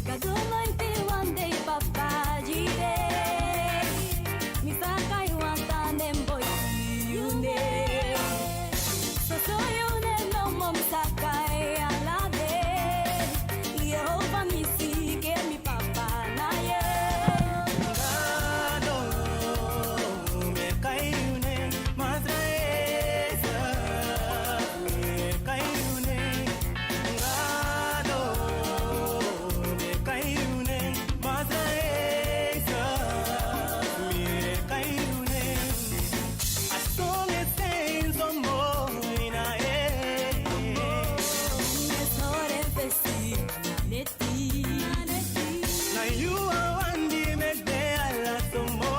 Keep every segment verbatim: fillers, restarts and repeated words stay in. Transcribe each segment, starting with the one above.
Gadu no ipi wan dei, papa, gi dei. Mi sa kai wan taa nen, boi, gi yu nen. Soso yu nen nomo mi sa kai ala dei. Yehova mi si enke mi papa na yu. Gadu, mi e kai yu nen, Masra Esa, mi e kai yu nen. Gadu, mi e kai yu nen, Masra Esa, mi e kai yu nen. A song e senso moi na e. Mi e sori en fesi na neti. Na yu a wan di mi e de ala somo.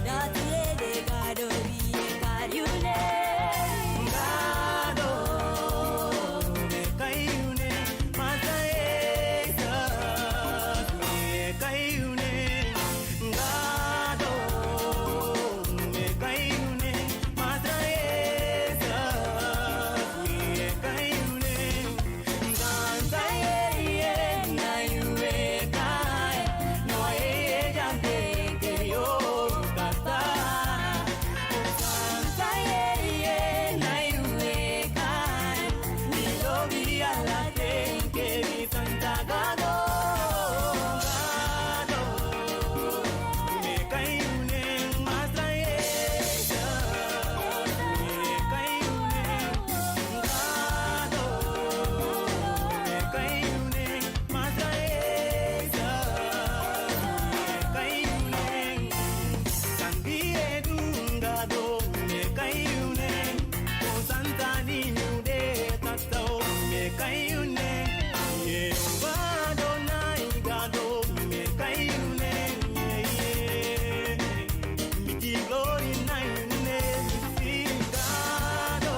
Dati ede Gadu, mi e kai yu nen. Gadu, mi e kai yu nen. Masra Esa, mi e kai yu nen. Gadu, mi e kai yu nen. Masra Esa, mi e kai yu nen. Santa, yeye, na yu e kai. No, yeye, ya te ke yo kata. Santa, yeye, na yu e kai. Mi lobi ala ten ke mi Santa Gadu. Gadu, mi e kai yu nen, Masra Esa, mi e kai yu nen. Gadu, mi e kai yu nen, Masra Esa, mi e kai yu nen. San di e du, Gadu, mi e kai yu nen. O Santa, di yu de, Tata, o, mi e kai yu nen. Yehova Adonai, Gadu, mi e kai yu nen. Yeah, yeah. Mi gi glori na yu nen, mi si Gadu,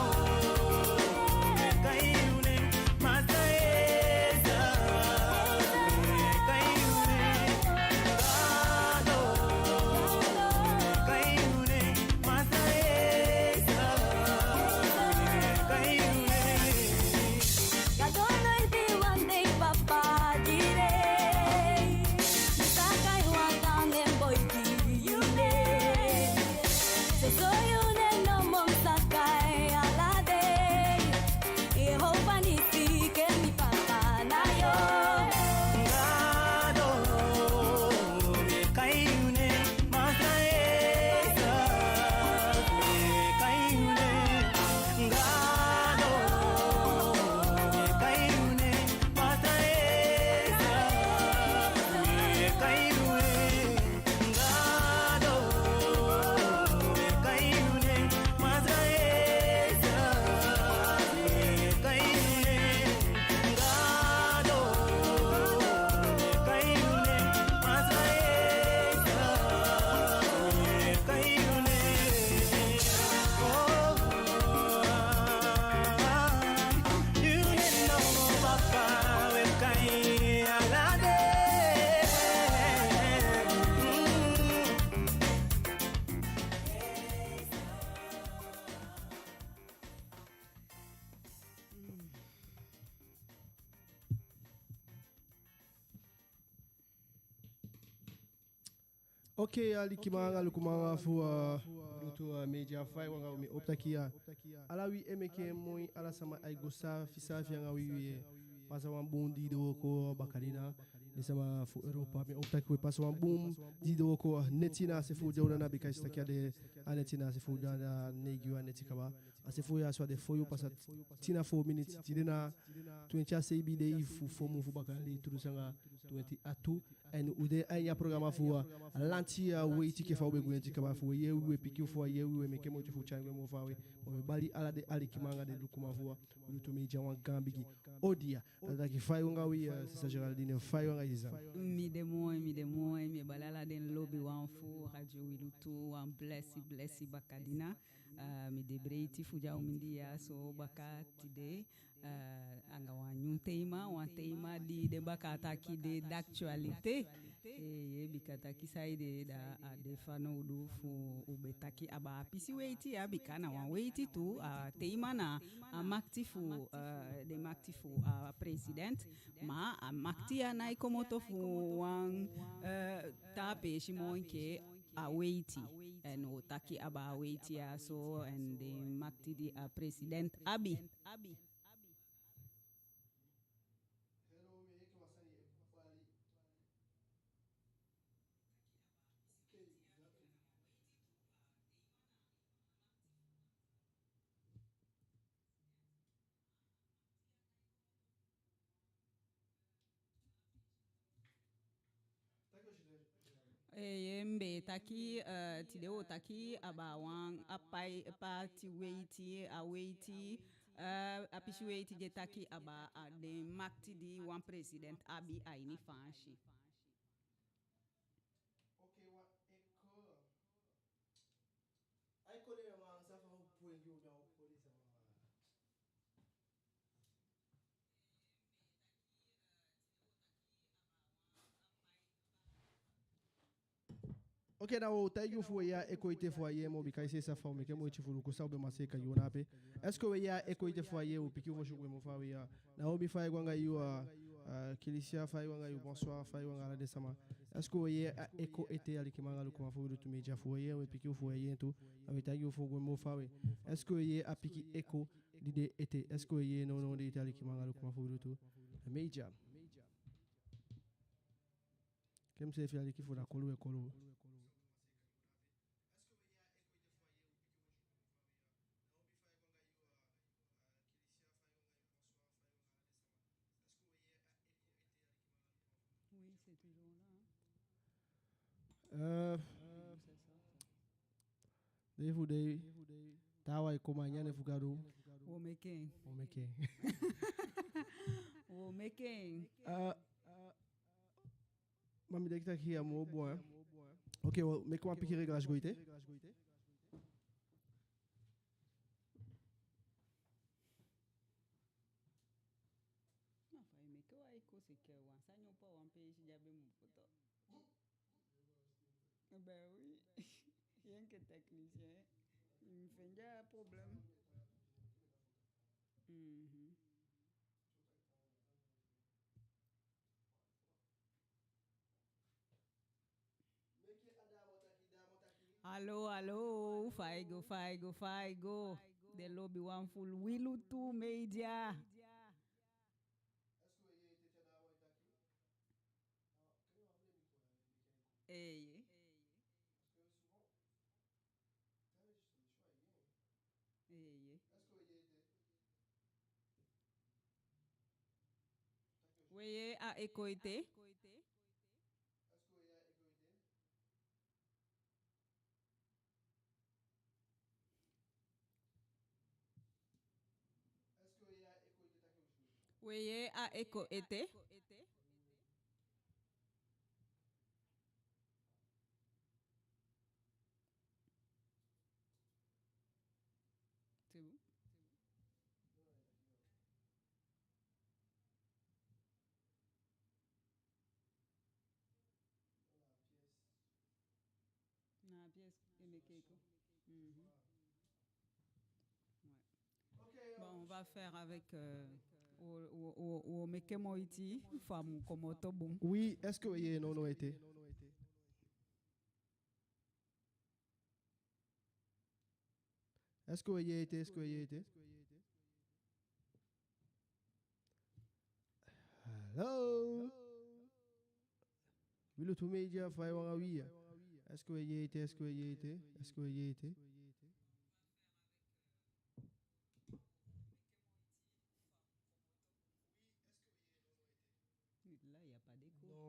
mi e kai yu nen, Masra Esa, mi e kai yu nen, Gadu, mi e kai yu nen, Masra Esa, mi e kai yu nen. Gadu no ipi wan dei, papa, gi dei. Mi sa kai wan taa nen, boi, gi yu nen. Soso yu nen nomo mi sa kai ala dei. Yehova Nisi, enke mi papa na yu. Gadu, mi e kai yu nen, Masra Esa, mi e kai yu nen. Gadu, mi e kai yu nen, Masra Esa, mi e kai yu nen. Gadu, mi e kai yu nen, Masra Esa, mi e kai yu nen. Gadu, mi e kai yu nen, Masra Esa, mi e kai yu nen. Oh, yu nen nomo, papa, we kai ala dei. Mm. Oke, alikiman anga lukuman fu, uh, Lutu, uh, Media, fa i wani go, mi e howpu taki, uh, ala wi e meke moi, ala sama ai go saafi saafi anga wi, wi e pasa wan bun dii dei wooko bakadina. Den sama fu Europa, mi e howpu taki we pasa wan bun dii dei wooko, uh, neti na a se fu u de, u na na bika i si taki a de, a neti na a se fu u de, a neigi yuu a neti kaba. A se fu u ya so a de fo yuu pasa tin a fo miniti, tide na twenti a seibin dei fu fo mun fu bakadina, tu dunsu anga twenti a tu. En u de a ini a programa fu a lanti ya, weiti enke fa u be gwenti kaba, fu we yee wi, we piki u, fu we yee wi, we meke moiti fu tyai wi moo faawe. Ma we bali ala den alikiman anga den lukuman fu a Wi Lutu Media wan gaan bigi odi ya. A taki fa i go anga wi, eh, sisa Geraldine, fa i go anga i, sisa? Mi de moi, mi de moi, mi e bali ala den lobiwan fu Radio Wi Lutu wan blesi, blesi bakadina. Ah, mi de breiti fu de a u mindii ya so baka tide, ah, anga wan nyun tema, wan tema di den bakaa taki de d'actualité. Eh, ye, bika taki saide, da a de fanowdu fu u be taki abaa a pisi weiti ya, bika na wan weiti tu, a tema na a makiti fu, eh, den makiti fu a president, ma a makiti ya nái komoto fu wan, eh, taa peesi moo enke a weiti. En u o taki abaa a weiti ya so, en den makiti di a president abi. Eeye, mi be taki, eh, tide wo taki abaa wan a pai, paati weiti, a weiti, eh, a pisi weiti di e taki abaa a den makiti di wan president abi a ini Faansi. Oke, da wo taigi u fu we yee a eko ete fu a yee moo, bika i seefi sabi fa u meke moiti fu luku san u be man seeka yuu na ape. Est-ce que we yee a eko ete fu a yee, u piki u fosi u gwe moo faawe ya? Naomi, fa i go anga yu, a, a, Kilisia, fa i go anga yu, bonsoir, fa i go anga ala den sama. Est-ce que we yee a eko ete, alikiman anga lukuman fu Wi Lutu Media, fu we yee, we piki u fu we yee tu, a we taigi u fu gwe moo faawe. Est-ce que we yee a pikin eko di de ete? Est-ce que we yee nownow de ete, alikiman anga lukuman fu Wi Lutu Media? Ke mi seefi aliki fu da kolu we kolu. Oui, c'est toujours là, hein. Euh, c'est ça. Dei fu dei, taawan e kon, ma a nyan nen fu Gadu. Wo meke en. Wo meke en. Wo meke en. Euh, Ma mi denki taki a moo bun, hein. Ok, wo meke wan pikin réglage go ete. Non, fa i meke wan eko, c'est que wan sani o poi a wan peesi di a be mu poto. Ben oui. Rien que technicien. Mi fende a problème. Mhm. Alo, alo, fa i go, fa i go, fa i go? Den lobiwan fu Wi Lutu Media. Eeye. Eeye. We yee a eko ete? We yee a eko ete? C'est bon. Na pièce e meke eko. Mhm. Ouais. Bon, on va faire avec, euh, wo, wo, wo, wo meke moiti fu a mu komoto bun. Oui, est-ce que we yee nownow ete? Est-ce que we yee ete? Est-ce que we yee ete? Hello? Wi Lutu Media, fa i go anga wi ya? Est-ce que we yee ete? Est-ce que we yee ete? Est-ce que we yee ete? Là, il y a pas d'écho.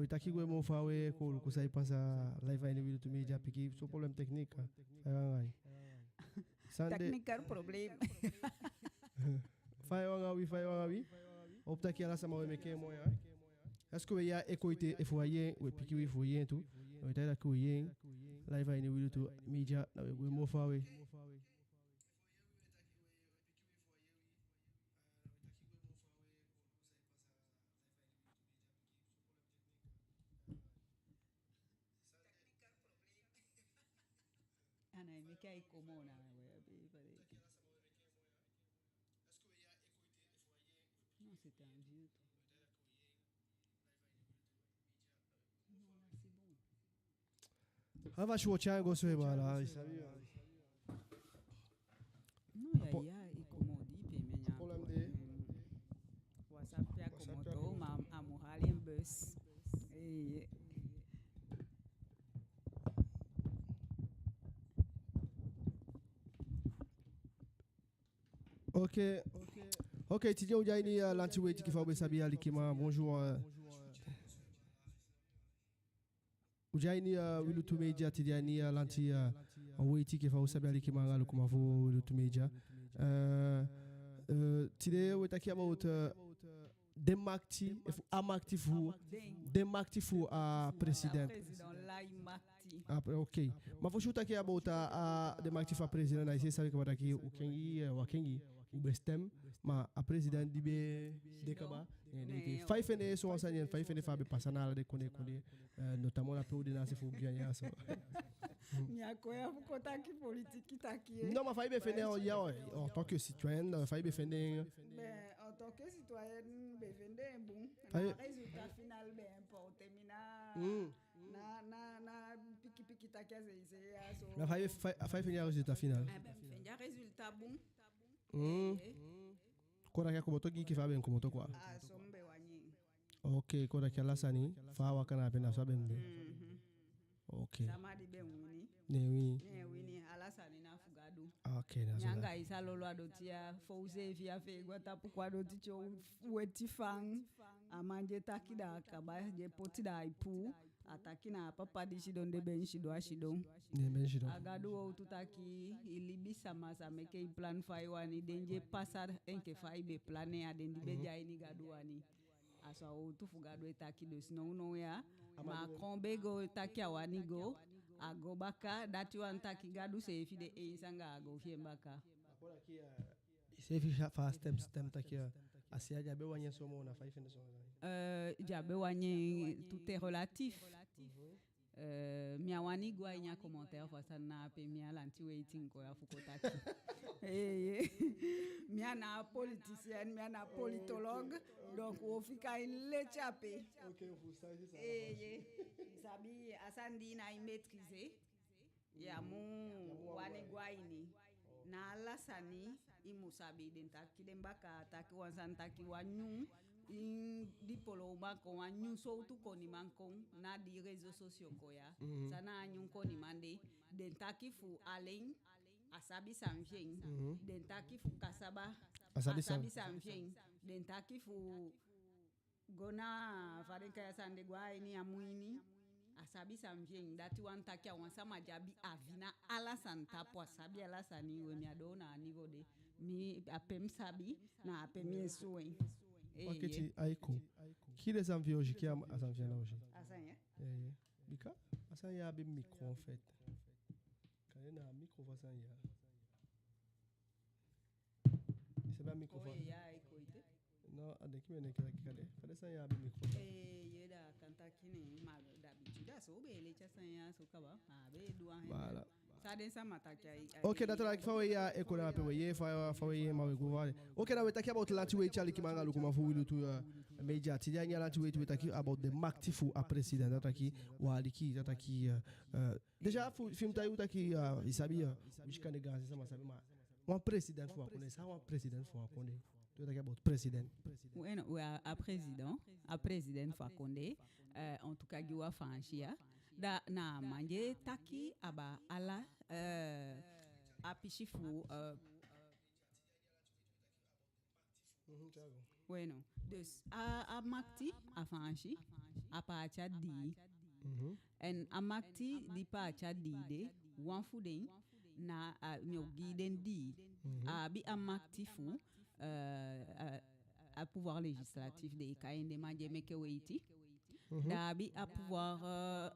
we taki gwe moo faawe, kon luku san e pasa live a ini Wi Lutu Media. Pikin, son problème technique, fa i wani anga wi? San de? Technical problème. Fa i wani anga wi, fa i wani anga wi? Opu taki ala sama we meke en moi, hein? Est-ce que we yee a écho ete? Efu wi á yee en, we piki wi fu yee en tu. We taki we yee en live a ini Wi Lutu Media, na we gwe moo faawe. A ná e meke a écho moo, na we abi fale. Non, c'était un vieux truc. Non, là, c'est bon. A fasi wo tyai en go so, e baala, i sabi. Non, ya, ya, i komodo pe mi a nyan. Problème de. WhatsApp pe a komodo, ma a mu hali en bus. Eh. Ok, ok. Ok, tide u de a ini, eh, Lanti Weiti enke fa u be sabi, alikiman, bonjour, eh. U de a ini, eh, Wi Lutu Media, tide a ini, eh, Lanti, eh, Weiti enke fa u sabi, alikiman anga lukuman fu Wi Lutu Media. Eh, eh, tide we taki about, eh, den makiti, efu a makiti fu, den makiti fu a president. President, lai makiti. Ah, ok. Ma fosi u taki about a, a, den makiti fu a president, na i seefi sabi kaba taki u kengi, eh, u á kengi, u be stem, ma a president di be de kaba, eh, den, fa i fende so wan sani, fa i fende fa a be pasa na ala den kondee kondee, eh, notamment na pe u de na a se fu Guyane ya so. Mi á kon ya fu kon taki politiki taki, eh. Non, ma fa i be fende en, ya, en tant que citoyenne, fa i be fende en? Ben, en tant que citoyenne, be fende en bun. Na résultat final be importe mi na, na, na, na piki piki taki a se i se ya so. Na fa i, fa, fa i fende a résultat final? Eh ben, mi fende a résultat bun. Mm. Eh. Kon taki a komoto gi enke fa a be komoto quoi. A so mi be wani en. Ok, kon taki ala sani, fa a waka na ape na so a be de. Mhm. Ok. Sama di be wini. Ne wini. Ne wini, ala sani na fu Gadu. Ok, na so. Anga i sa lolo a doti ya, fo u seefi a fee go a tapu kon a doti te u weti fan. A man di e taki da a kaba, di e poti da ai puu. A taki na a papa di sidon de be sidon, a sidon. De be sidon. A Gadu wowtu taki, i libisama sa meke i plan fa i wani, den di e pasa enke fa i be plan en, a den di be de a ini Gadu wani. A so a wowtu fu Gadu e taki. Dus nownow ya, Macron be go taki a wani go, a go baka, dati wani taki Gadu seefi de eens anga a go fi en baka. I seefi fa a stem, stem taki a, a se ya di a be wani en so moo, na fa i fende so? Eh, di a be wani en, tout est relatif. Mhm. Eh, mi á wani go a ini a commentaire fu a sani na ape, mi a Lanti Weiti, kon ya fu kon taki. Eh, eh. Mi a ná politicienne, mi a ná politologue, donc wo fika en leti ape. Ok, fu saisi sa. Eh, eh. I sabi a sani di i ná e maîtriser, ya mu wani go a ini. Na ala sani i mu sabi. Den taki den bakaa taki wan sani taki wan nyun, i, dipolooman kon, wan nyun sowtu koniman kon, na di réseaux sociaux kon ya. Mhm. San na a nyun koniman de? Den taki fu alen a sabi san fi en. Mhm. Den taki fu kasaba a sabi san fi en. Den taki fu go na fa den kai a sani de, go a ini a muini, a sabi san fi en. Dati wani taki a wan sama di abi avis na ala sani tapu, a sabi ala sani. We, mi á doo na a niveau de. Mi, a pe mi sabi, na a pe mi e suwen. Eh, ok, ye. Ti, ai kon. Kii den san fi en osi, kii a, a san fi en na osi. A sani ya? Eh, ye. Bika a sani ya abi micro, en fait. Kande na a micro fu a sani ya. I sabi a micro fu a... Non, a denki mi e denki taki kande fa den sani ya abi micro. Eh, ye, da a kan taki ne, ma d'habitude a so u be e leti a sani ya so kaba. A be du a... Voilà. San den sama taki ai, ai... Ok, dati wani taki fa we yee a eko na ape, we yee fa, fa we yee, ma we go fale. Ok, da we taki about Lanti Weiti, alikiman anga lukuman fu Wi Lutu, eh, Media. Tide a ini a Lanti Weiti we taki about den makiti fu a president. Dati wani taki, we aliki, dati wani taki, eh, eh, déjà fu, fi mi taigi u taki, eh, i sabi, eh, mi si kande gaanse sama sabi, ma wan president fu wan kondee, san wan president fu wan kondee? Tu taki about president. We no, we a, a president, a president fu a kondee, eh, en tout cas gi u a Faansi ya. Da na a man di e taki abaa ala, eh, a pisi fu, eh, Mhm, Thiago. We no. Dus a, a makiti a Faansi, a paati a dii. Mhm. En a makiti di paati a dii de, wan fu den na, a, mi o gi den dii. Mhm. A abi a makiti fu, eh, a, a pouvoir législatif, den e kai en den man di e meke weiti. Mhm. Da a abi a pouvoir,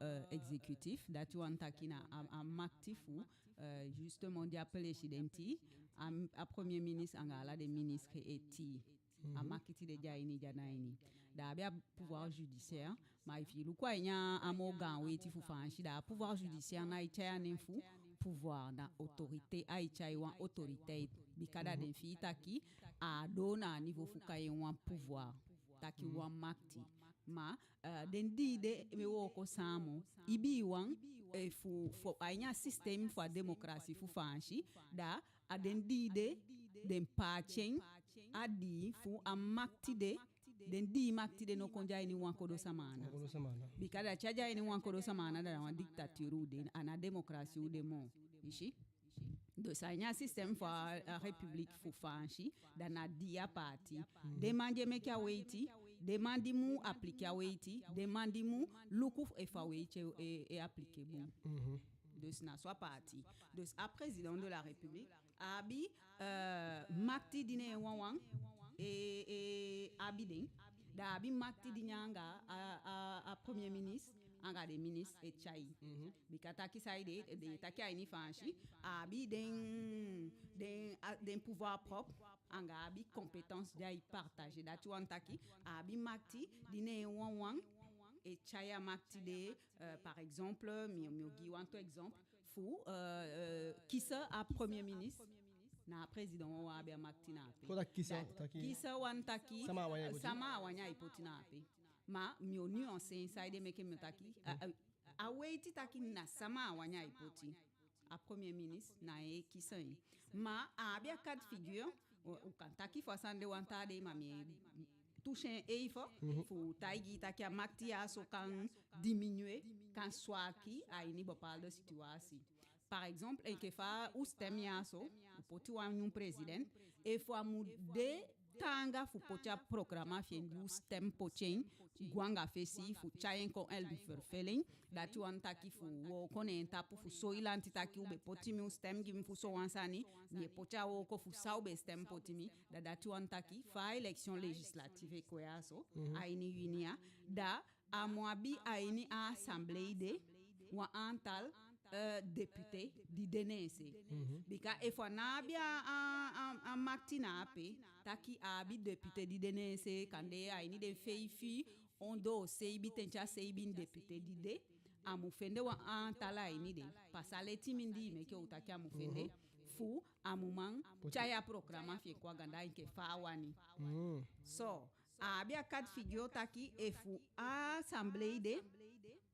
eh, eh, exécutif, dati wani taki na a, a makiti fu, eh, justement, di a presidenti, a, a premier ministre anga ala den ministre e tii. Mhm. A makiti de de a ini, de a ini. Da a abi a pouvoir judiciaire, ma efi i luku a ini a moo gaan weiti fu Faansi, da a pouvoir judiciaire ná e tyai a nen fu pouvoir, na autorité ai tyai, wan autorité. Bika da den fii taki a á doo na a niveau fu kai en wan pouvoir, taki wan makiti. Ma, eh, den dii de e wooko samen. Ibiiwan, eh, fu, fu a ini a système fu a démocratie fu Faansi, da a den dii de, den paati en a dii fu a makiti de, den dii makiti de no kon de a ini wan kodo sama ana. Wan kodo sama ana. Bika da te a de a ini wan kodo sama ana, da na wan dictature u de, a ná démocratie u de moo. I si? Dus a ini a système fu a, a république fu Faansi, da na dii a parti. Den man di e meke a weiti, den man di mu appliquer a weiti, den man di mu luku efu a weiti e, e appliquer bun. Dus na so a parti. Dus a président de la république abi, euh, makiti di neen wawan e, e abi den. Da a abi makiti di neen anga a, a, a premier ministre anga den ministre e tyai. Bika taki saide, den e taki a ini Faansi, a abi den, den, a, den pouvoir propre, anga a abi compétence di ai partager. Dati wani taki a abi makiti di neen wawan e tyai a makiti de, euh, par exemple, mi, mi o gi wantu exemple, fu, euh, euh, kisi a premier ministre. Na a président wawan abi a makiti na ape. Kon taki kisi, taki kisi wani taki sama a wani ai poti, sama a wani ai poti na ape. Ma mi o nuancer en, saide meke mi o taki, a, a, a weiti taki na sama a wani ai poti. A premier ministre na en e kisi en. Ma a abi a cas de figure, u, u kan taki fu a sani de wan taa dei, ma mi e toucher en even fu taigi taki a makiti ya so kan diminuer, kan swaki a ini bepaalde situatie. Par exemple, enke fa u stem ya so, u poti wan nyun president, efu a mu de taanga fu poti a programa fi en di u stem poti en go anga fesi fu tyai en kon en vervulling, dati wani taki fu wooko neen tapu fu soi lanti taki u be poti mi, u stem gi mi fu sowan sani, mi e poti a wooko fu san u be stem poti mi. Da dati wani taki fa a élection législative e kon ya so, a ini yuni ya, da a mu abi a ini a assemblée de wan aantal, euh, député di de neen se. Bika efu a ná abi a, a, a, a makiti na ape, taki a abi député di de neen se, kande a ini den feifi ondoo seibin te na a seibin député di de, a mu fende wan aantal a ini den. Pasa leti mindii meke u taki a mu fende fu a mu man tyai a programa fi en kon a ganda enke fa a wani. So a abi a cas de figure taki efu a assemblée de,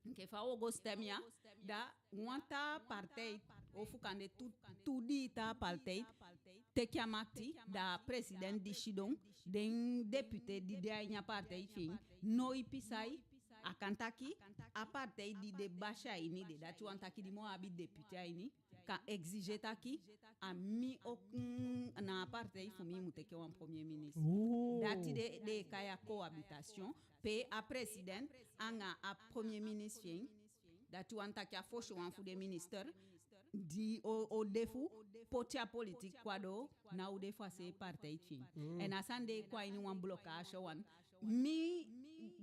enke fa u o go stem ya, da wan taa partij, ofu kande tu, tu dii taa partij teke a makiti, da a president di sidon, den député di de a ini a partij fi en, no ipi sai, a kan taki a partij di de basi a ini de, dati wani taki di moo abi député a ini, kan exiger taki a mi o, mm, na a partij fu mi mu teke wan premier ministre. Dati de den e kai a cohabitation, pe a president anga a premier ministre fi en, dati wani taki a fosi wan fu den minister, di o, o de fu poti a politique kon a doo, ná o de fu a seefi partij fi en. En a sani de e kon a ini wan blocage wan. Mi,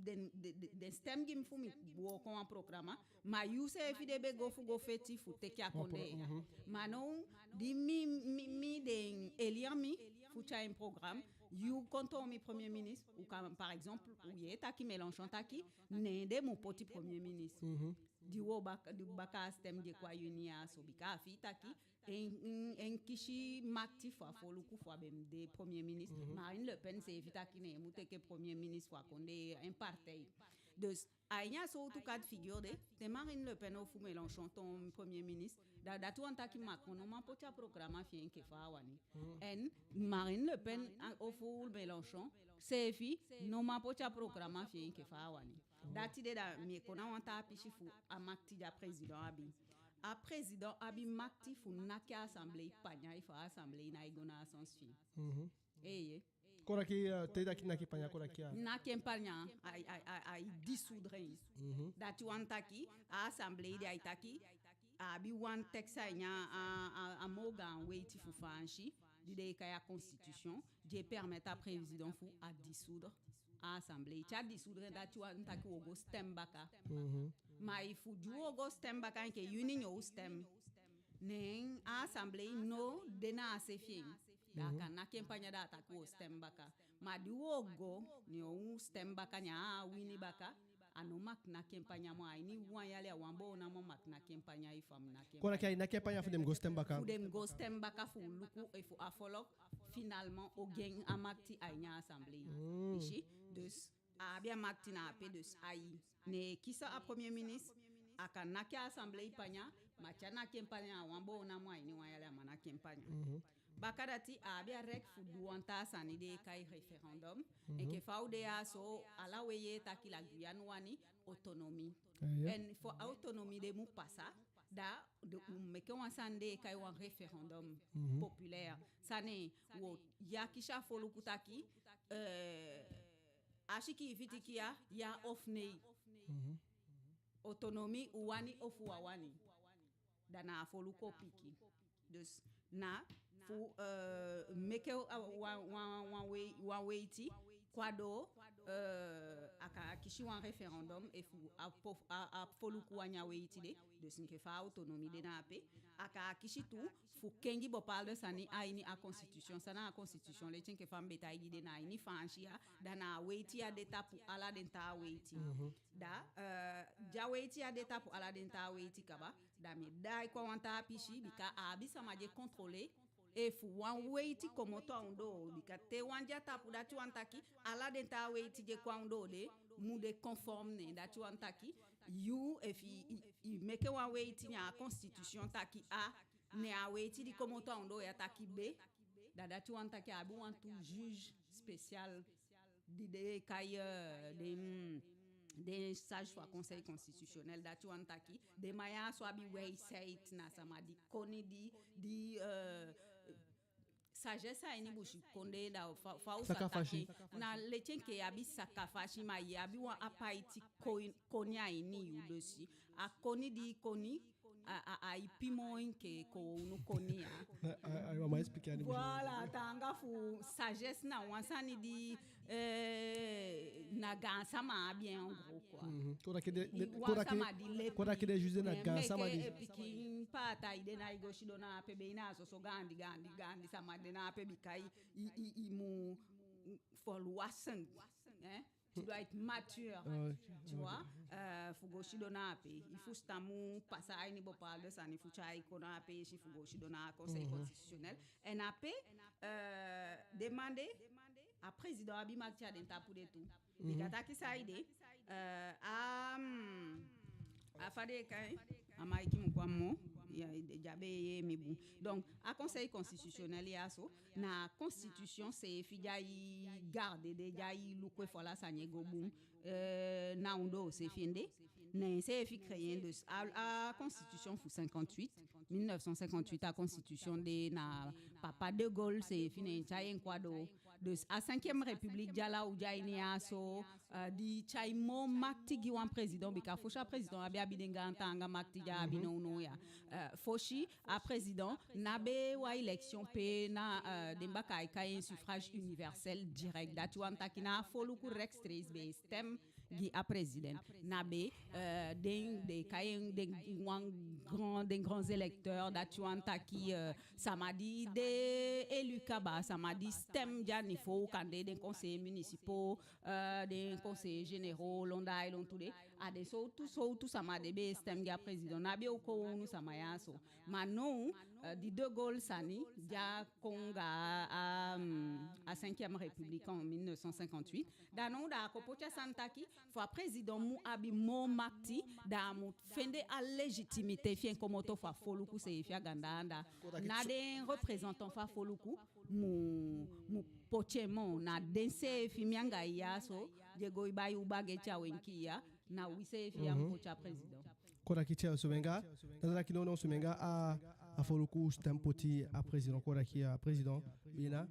den, den, den, den stem gi mi fu mi wooko wan programa, ma yu seefi de be go fu go feti fu teke a kondee ya. Ma now di mi, mi, mi den élire mi fu tyai en programme, yu kon toon mi premier ministre, u kan, par exemple, u yee taki Mélenchon taki neen den mu poti premier ministre. Di u o baka, di u baka a stem di e kon a yuni ya so, bika a fii taki en, en, en kisi makiti fu a foluku fu a be mu de premier ministre. Marine Le Pen seefi taki neen mu teke premier ministre fu a kondee, en partij. Dus a ini a sowtu cas de figure de, te Marine Le Pen ofu Mélenchon toon premier ministre, da dati wani taki Macron no man poti a programa fi en enke fa a wani. En Marine Le Pen, a, ofu Mélenchon seefi no man poti a programa fi en enke fa a wani. Dati de da mi e kon na wan taa pisi fu a makiti di a president abi. A president abi makiti fu naki a assemblée panya efu a assemblée ná e go na a sens fi en. Eeye. Kon taki, eh, te i taki naki panya, kon taki a... Naki en panya, ai, ai, ai, ai dissoudre en. Dati wani taki a assemblée di ai taki, a abi wan texte a ini a, a, a moo gaan weiti fu Faansi, di den e kai a constitution, di e permettre a president fu a dissoudre a assemblée. Te a dissoudre en, dati wani taki u o go stem baka. Ma efu di u o go stem baka enke yuni, neen u stem, neen a assemblée no de na a se fi en, da a kan naki en panya, da a taki u o stem baka. Ma di u o go, neen u stem baka, neen a wini baka, a no mag naki en panya moo. A ini wan yali a wan boo namo mag naki en panya, efu a mu naki en panya. Kon taki ai naki en panya fu den mu go stem baka. Fu den mu go stem baka fu luku efu a foluku finalement o gi en a makiti a ini a assemblée. I si? Dus a abi a makiti na ape, dus ai, neen e kisi a premier ministre, a kan naki a assemblée panya, ma te a naki en panya a wan boo namo a ini wan yali, a man naki en panya. Bakadati a abi a règle fu du wan taa sani den e kai référendum. Enke fa u de ya so, ala u e yee taki la Guyane wani autonomie. En fu autonomie de mu pasa, Da de u meke wan sani den e kai wan référendum populaire. Sani wo ya kisi a foluku taki, eh, a sikiifi tiki ya, ya of nee. Autonomie, u wani ofu u á wani. Da na a foluku o piki. Dus na fu, eh, meke, eh, wan, wan, wan wei-, wan weiti kon a doo, eh, a kan kisi wan référendum efu a po-, a, a foluku wani a weiti de. Dus enke fa autonomie de na ape, a kan kisi tu fu kengi bepaalde sani a ini a constitution. San na a constitution? Leti enke fa mi be taigi den, na a ini Faansi ya, da na a weiti ya de tapu ala den taa weiti. Da, eh, di a weiti ya de tapu ala den taa weiti kaba, da mi e daai kon a wan taa pisi, bika a abi sama di e contrôler efu wan weiti komoto a ondoo. Bika te wan de a tapu, dati wani taki ala den taa weiti di e kon a ondoo de mu de conforme ne en. Dati wani taki yu, efu i, i, i meke wan weiti, ne a constitution taki A, ne a weiti di komoto a ondoo ya taki B, da dati wani taki a abi wantu juge spécial di den e kai, eh, den, den sage fu a Conseil constitutionnel. Dati wani taki den man ya so abi wijsheid, na sama di koni, di, di, eh, sagesse a ini busikondee. Da fa, fa u sa taki en, na leti enke i abi saka fasi, ma i abi wan apaiti koni, koni a ini yu. Dus a koni di i koni, a, a, a ipi moo enke kowownu koni ya. A, a, a, ma expliquer a ini busi. Voilà, taanga fu sagesse na wan sani di, eh, na gaansama abi en en gros quoi. Kon taki den, den, kon taki den juge na gaansama di. Meke e pikin paata, i de na i go sidon na ape, be i na a soso gaandi, gaandi, gaandi sama de na ape, bika i, i, i mu volwassen, hein? Tu dois être mature, tu vois, eh, fu go sidon na ape. I fusutan mu pasa a ini bepaalde sani fu tyai kon na ape, i si, fu go sidon na Conseil constitutionnel. En ape, eh, den man de, a président abi makiti a den tapu de tu. Bika taki saide, eh, a, mm, a fa den e kai en, a maiki mu kon a mi moo, ya, den á be e yee mi bun. Donc a Conseil constitutionnel ya so, na a constitution seefi di ai garder de, di ai luku efu ala sani e go bun, eh, na ondoo seefi en de. Na en seefi créer en. Dus a, a constitution fu cinquante-huit, mille neuf cent cinquante-huit, a constitution de, na papa De Gaulle seefi, ne en tyai en kon a doo. Dus a cinquième république di ala u de a ini ya so, eh, di tyai moo makiti gi wan président, bika fosi a président á be abi den gaan taanga makiti di a abi nownow ya. Eh, fosi a président ná be wan élection pe na, eh, den bakaa e kai en suffrage universel direct. Dati wani taki na a foluku rechtstreeks be e stem gi a président. Ná be, eh, den, den e kai en, den wan grand, den grands électeurs, dati wani taki, eh, sama di de élu kaba, sama di stem gi a niveau, kande den conseillers municipaux, eh, den conseillers généraux, lon da ai lon tu de. A den sowtu, sowtu sama den be e stem gi a président. Ná be u kowownu sama ya so. Ma now, eh, di De Gaulle sani, di a kon anga a, mm, a cinquième république en mille neuf cent cinquante-huit, da now da a kon poti a sani taki fu a président mu abi moo makiti, da a mu fende a légitimité fi en komoto fu a foluku seefi a ganda anda. Ná den représentant fu a foluku mu, mu poti en moo, na den seefi, mi anga i ya so, di e go e bai u bageti a wenki ya, na wi seefi ya mu poti a président. Kon taki te a so mi anga, da taki no, no, so mi anga a, a foluku stem poti a président, kon taki a président, bina,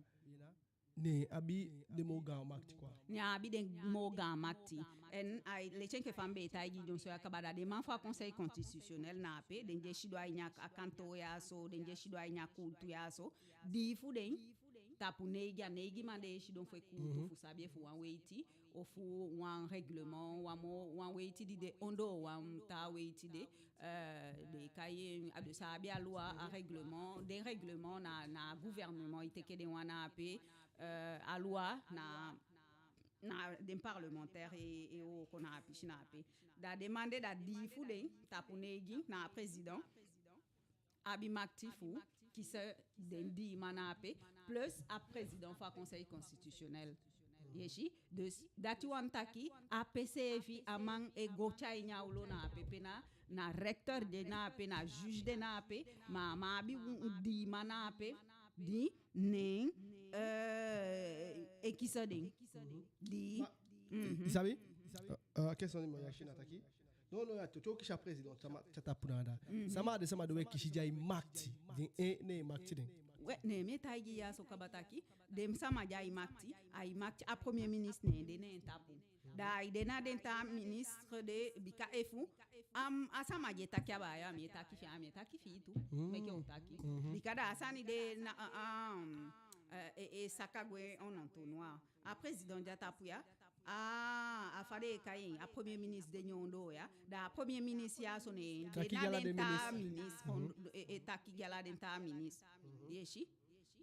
ne abi den moo gaan makiti quoi. Ne abi den moo gaan makiti. En ai leti enke fa mi be taigi dyonson ya kaba, da den man fu a Conseil constitutionnel na ape, den di e sidon a ini a kantoo ya so, den di e sidon a ini a kuutu ya so, dii fu den, tapu neigi, a neigi man den e sidon fu e kuutu fu sabi efu wan weiti ofu wan règlement, wan moo, wan weiti di de ondoo wan taa weiti de, eh, den e kai en, a, den sa abi a loi, a règlement, den règlement na, na gouvernement e teke den wan na ape, eh, a loi na, na den parlementaire e, e wooko na a pisi na ape. Da den man de, da dii fu den, tapu neigi, na a président abi makiti fu kisi den dii man na ape, plus a président fu a Conseil constitutionnel. I e si, dus dati wani taki ape seefi a man e go te a ini a olo na ape, pe na, na recteur de na ape, na juge de na ape, ma a man abi un, un dii man na ape, di nen, eh, e kisi den. Di, ma, mhm, i sabi? Eh, eh, question di mi o akisi na taki, Non, non, ya, te, te u kisi a président, sama, te a tapu na anda. Sama den sama di u e kisi di ai makiti. Den, eh, ne makiti den. We, ne mi e taigi i ya so kaba taki, den sama di ai makiti, ai makiti, a premier ministre ne en de ne en tapu. Da ai de na den taa ministre de, bika efu, am, a sama di e taki a baya, mi e taki fi en, mi e taki fi i tu, meke u taki. Bika da a sani de na, a, a, eh, e, e saka gwe en entonnoir. A président di a tapu ya, a, a fa den e kai en, a premier ministre de na en ondoo ya, da a premier ministre ya so ne en de na den taa ministre, kon, e, e taki gi ala den taa ministre. I e si?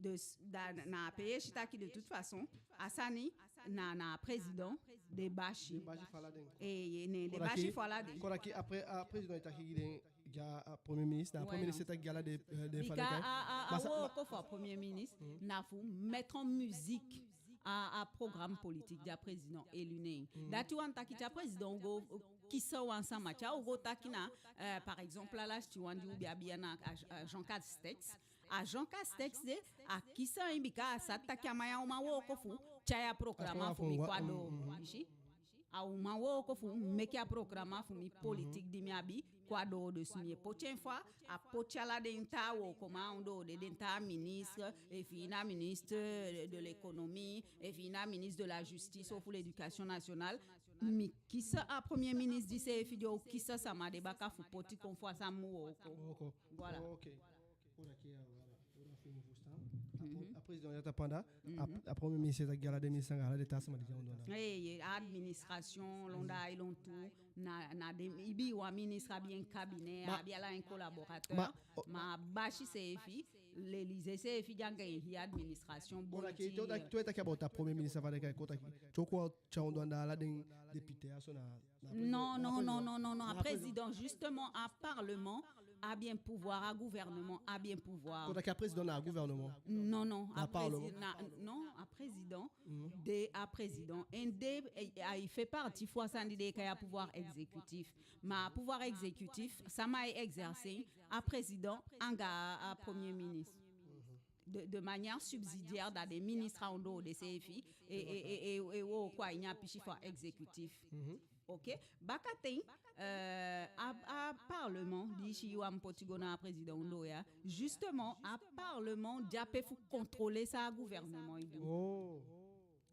Dus, da, na ape i e si taki de toute façon, a sani na, na président den basi. Den basi fu ala den. Eh, ne den basi fu ala den. Kon taki après, a président e taki gi den, gi a premier ministre, na a premier ministre e taki gi ala den, eh, den fu ala den. Bika a, a, a wooko fu a premier ministre, na fu mettre en musique a, a programme politique di a président élu ne en. Dati wani taki te a président o go, eh, kisi wan sama, te a o go taki na, eh, par exemple, a lasiti wan di u be abi ya na, a, a Jean Castex. A Jean Castex de, a kisi en bika a sabi taki a man ya o man wooko fu tyai a programa fu mi kon a doo. I si? A o man wooko fu meke a programa fu mi, politique di mi abi kon a doo. Dus mi e poti en fu a poti ala den taa wookoman a ondoo de, den taa ministre, efi na ministre de, de l'économie, efi na ministre de la justice ofu l'éducation nationale. Mi kisi a premier ministre di seefi di o kisi a sama de baka fu poti kon fu a sama mu wooko. Wooko. Voilà. Ok. Kon taki, eh, voilà. Kon taki fi mi fusutan. A, a président ya tapu anda, a, a premier ministre e taki gi ala den ministre anga ala den taa sama di de a ondoo anda. Eh, eh, administration, lon da ai lon tu, na, na den, ibii wan ministre abi en cabinet, abi ala en collaborateur, ma, ma a basi seefi, l'Élysée seefi de anga en hii administration. Kon taki, te u taki, eh, te u taki about a premier ministre, fa den e kai, kon taki, te u kon a ondoo anda, ala den député ya so na Non, non, non, non, non, non. A président, justement, a parlement abi en pouvoir, a gouvernement abi en pouvoir. Kon taki a président na a gouvernement. Non, non, a président, non, a président de, a président, en de, eh, ai fait partie fu a sani den e kai a pouvoir exécutif. Ma a pouvoir exécutif, sama e exercer, a président anga a, a premier ministre. De, de manière subsidiaire, da den ministre a ondoo de seefi e, e, e, e, e wooko a ini a pisi fu a exécutif. Ok? Bakaten, eh, a, a parlement di i si i wani poti go na a président ondoo ya, justement, a parlement de ape fu contrôler san a gouvernement e du.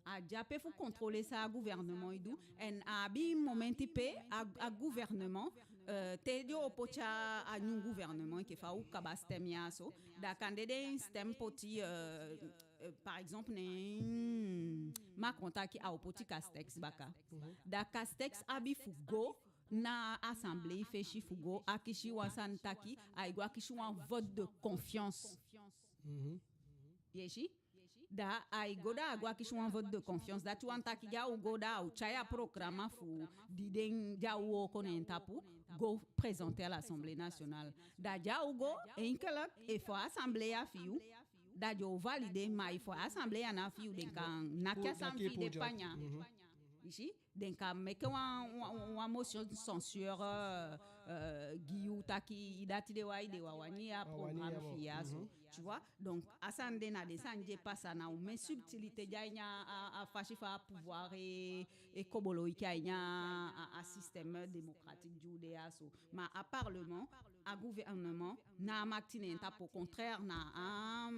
A de ape fu contrôler san a gouvernement e du. En a abi momenti pe a, a gouvernement, eh, te den o poti a, a nyun gouvernement, enke fa u kaba stem ya so, da kande den stem poti, eh, eh, par exemple, ne, hmm, Macron taki a o poti Castex baka. Da Castex abi fu go na assemblée fesi fu go akisi wan sani taki, ai go akisi wan vote de confiance. I e si? Da ai go, da a go akisi wan vote de confiance. Dati wani taki di a o go, da a o tyai a programa fu di den di a o wooko na en tapu go présenter à l'Assemblée nationale. Da di a o go, enke efu a assemblée ya fi yu, da den o valider, ma efu a assemblée ya ná fi yu, den kan naki a sani fi i de panya. I si? Den kan meke wan, wan, wan motion de censure, euh, euh, gi yu taki i dati de, wai, den á wani a programme fi i ya so. Tu vois? Donc, a sani de na den sani di e pasa, na omen subtilité di a ini a, a, a fasi fa a pouvoir e, e koboloiki a ini a, a, a système démocratique di u de ya so. Ma a parlement, a gouvernement ná a makiti na en tapu, au contraire, na a,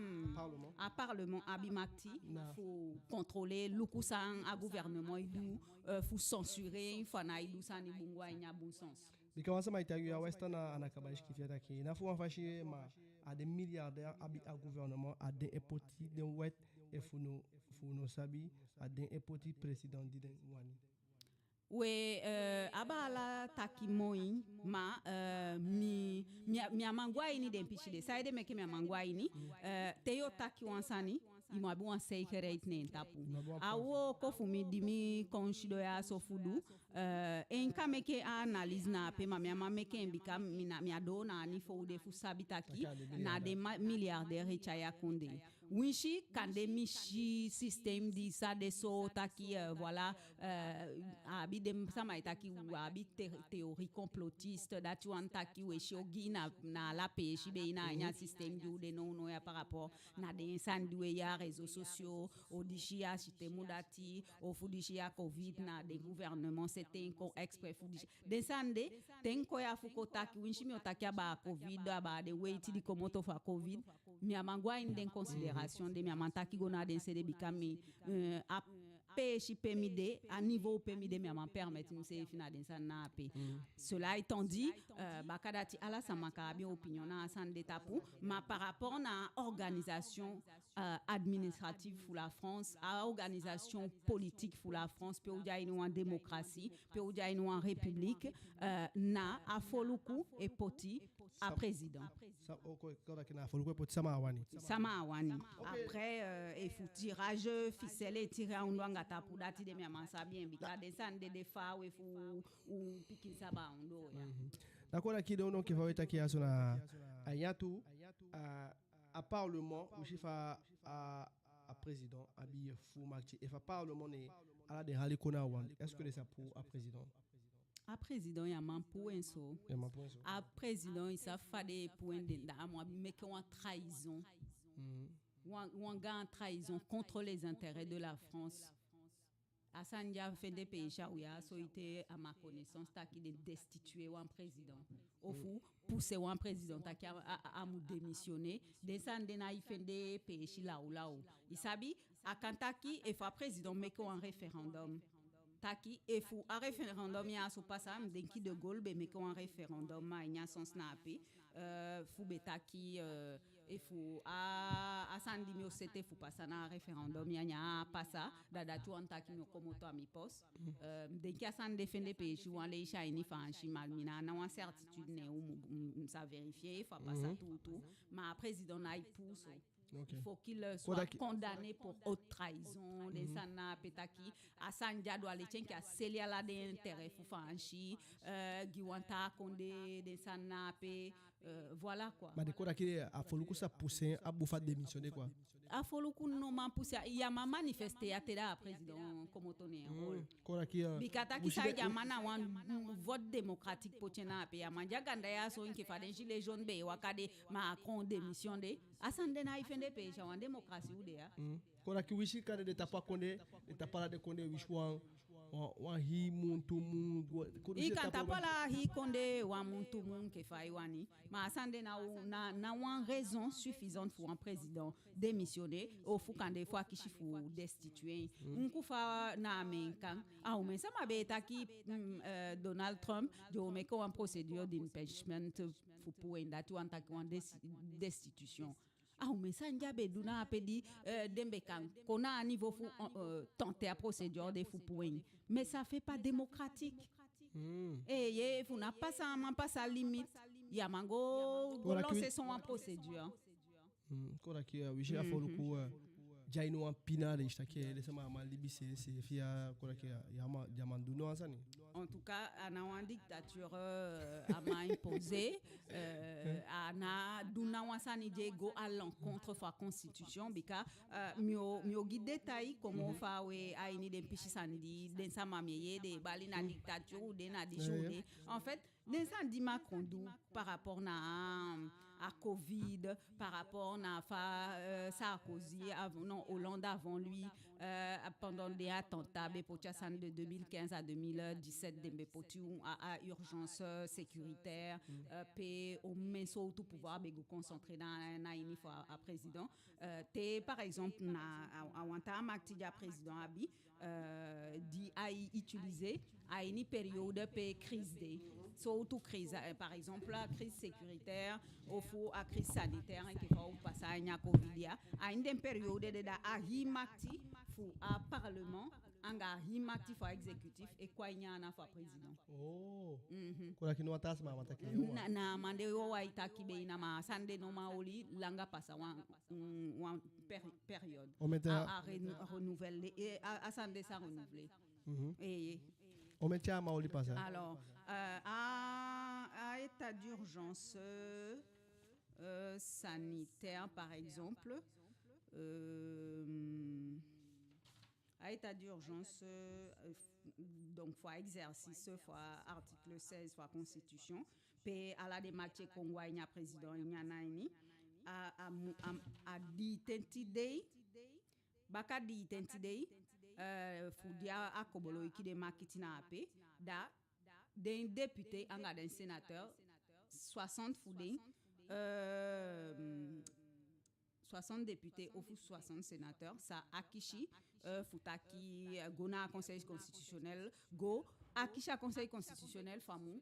a parlement abi makiti fu contrôler, luku san a gouvernement e du, euh, fu censurer en, fu a ná e du sani bun go a ini a bun sens. Bika wan sama e taigi yu, a West, na, a ná kaba e sikiifi a taki, na fu wan fasi, ma a den milliardaire abi a gouvernement, a den e poti den wet, efu u no, fu u no sabi, a den e poti président di den wani. We, euh, a baala taki moi, ma, euh, mi, mi á, mi á man go a ini den pisi de. Saide meke mi á man go a ini, euh, te yu o taki wan sani, i mu abi wan zekerheid na en tapu. A wooko fu mi di mi kon sidon ya so fu du, euh, en kan meke a analyse na ape, ma mi á man meke en bika mi ná, mi á doo na a niveau de fu sabi taki na den ma, milliardaire e tyai a kondee. Winsi kande mi si système di sa de so taki, euh, voilà, euh, a abi den sama e taki, a abi te-, théorie complotiste, dati wani taki we si ogii na, na ala peesi be ini a ini a système di u de nownow ya par rapport na den sani di we yee a réseaux sociaux, o disi a système dati, ofu disi a covid na den gouvernement seti en kon exprès fu disi. Den sani de, te mi kon ya fu kon taki, winsi mi o taki abaa covid, abaa den weiti di komoto fu a covid, mi á man go a ini den considération de, mi á man taki go na den se de bika mi, euh, a peesi pe mi de, a niveau pe mi de, mi á man permettre miseefi na den sani na ape. Cela étant dit, euh, baka dati ala sama kan abi opinion na a sani de tapu, ma par rapport na organisation, euh, administrative fu la France, a organisation politique fu la France, pe u de a ini wan démocratie, pe u de a ini wan république, euh, na a foluku e poti a président. Sa, o, kon, kon taki na a foluku e poti sama a wani. Sama a wani. Après, euh, efu tirage ficelle e tiri a ondoo anga tapu, dati de mi á man sabi en, bika den sani de de faawe fu u pikin sabi a ondoo ya. Da kon taki, donc, enke fa we taki ya so na a ini a tu, a, a parlement, winsi fa a, a président abi fu makiti, efu a parlement, ne ala den hali kon na wan, est-ce que den sa puu a président? A président, ya man puu en so. Ya man puu en so. A président, i sabi fa den e puu en, den, da a mu abi meke wan trahison. Wan, wan gaan trahison contre les intérêts de la France. A sani di a fende peesi a u ya so, ete à ma connaissance, taki den destituer wan président. Ofu pousser wan président taki a, a, a mu démissionner. Den sani de ná e fende peesi lawlaw. I sabi, a kan taki efu a président meke wan référendum. Taki efu a référendum ya so pasa, mi denki De Gaulle be meke wan référendum, ma a ini a sens na ape, euh, fu be taki, euh, efu a, a sani di mi o sete fu pasa na a référendum ya, ne a pasa, da dati wani taki mi o komoto a mi poste. Euh, mi denki a sani de fende peesi wan leisi a ini Faansi, ma mi ná, ná wan certitude ne u mu, mu sa vérifier efu a pasa tuutuu. Ma a président ná e puu so. Ok. Il faut qu'il, euh, soit condamné pour haute trahison, den sani na ape, taki a sani di a du a leti enke a seli ala den intérêt fu Faansi, euh, gi wan taa kondee, den sani na ape, euh, voilà quoi. Ma den kon taki a foluku sa pousser en a bun fu a démissionner quoi. A foluku ná man pousser, ya man manifester ya te da a président komoto ne en rôle. Kon taki, euh, bika taki saide a man na wan, mm, vote démocratique poti en na ape, ya man di a ganda ya so enke fa den gilets jaunes be e waka de, Macron démission de. A sani de ná e fende peesi, a wan démocratie u de ya. Kon taki winsi kande den tapu a kondee, den tapu ala den kondee, winsi wan, wan, wan hii mun, tu mun, kon taki i kan tapu ala hii kondee wan mun, tu mun, enke fa i wani. Ma a sani de ná, ná, ná wan raison suffisante fu wan président démissionner, ofu kande fu a kisi fu destituer en. Enke fa na Ameekan, a omen sama be e taki, mm, euh, Donald Trump, den o meke wan procédure d'impeachment fu puu en, dati wani taki wan desi-, destitution. A omen sani di a be du na ape di, euh, den be kan kon na a niveau fu, euh, tenter a procédure de fu puu en. Mais ça fait pas démocratique. Eeye, efu ná pasa, a man pasa limite, ya man go, go lancer son wan procédure. Kon taki, euh, winsi a foluku, euh, de a ini wan pina, den si taki den sama á man libi seefi, kon taki, euh, ya man, ya man du ná wan sani. En tout cas, a ná wan dictature, euh, a man imposer, euh, a ná du ná wan sani di e go à l'encontre fu a constitution, bika, euh, mi o, mi o gi détail comment fa we a ini den pisi sani di den sama mi e yee den e bali na dictature u de, na disi u de. En fait, den sani di Macron du par rapport na a, a covid, par rapport na fa, euh, Sarkozy avant, non, Hollande avant lui, euh, pendant den attentat be poti a sani de deux mille quinze à deux mille dix-sept, den be poti u a, a urgence, euh, sécuritaire, euh, pe omen sowtu pouvoir be go concentrer na, na ini fu a, a président. Euh, te par exemple na a, a wan taa makiti di a président abi, euh, di ai utiliser a ini période pe crise de. Sowtu crise, euh, par exemple, a crise sécuritaire, ofu a crise sanitaire, enke fa u pasa a ini a covid ya. A ini den période de, da a hii makiti fu a parlement anga a hii makiti fu a exécutif e kon a ini a ana fu a président. Oh. Kon taki ná wan taa sama man taki. Na, na a man de wawan e taki be, na, ma a sani de ná man oli langa pasa wan, mm, wan péri-, période. Omen ten a, a reno-, renouveler, e, a, a sani de sa renouveler. Eeye. Omen ten a man oli pasa. Alors, euh, a, a état d'urgence, euh, euh, sanitaire, par exemple, euh, a état d'urgence, euh, f- donc fu a exercice fu a article seize fu a constitution, pe ala den makiti e kon go a ini a président a ini a na ini, a, a, mu- a, a dii tenti dei, baka dii tenti dei, euh, fu di a, a koboloiki den makiti na ape, da den député anga den sénateur, soixante fu den, euh, soixante députés ofu soixante sénateurs sa akisi, euh, fu taki, euh, go na a conseil constitutionnel, go akisi a conseil constitutionnel fu a mu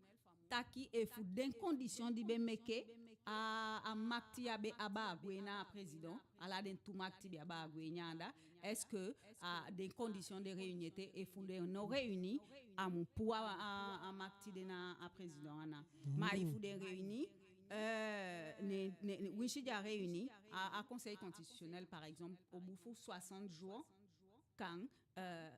taki efu den condition di be meke a, a makiti ya be abaa gwe na a président, ala den tu makiti be abaa gwe na anda, est-ce que, ah, den condition de réunir ete, efu den no réunir, a mu puu a, a, a makiti de na a président ana. Ma efu den réunir, euh, ne, ne, ne, winsi den á réunir, a, a conseil constitutionnel par exemple, au bout fu soixante jours, kan, euh,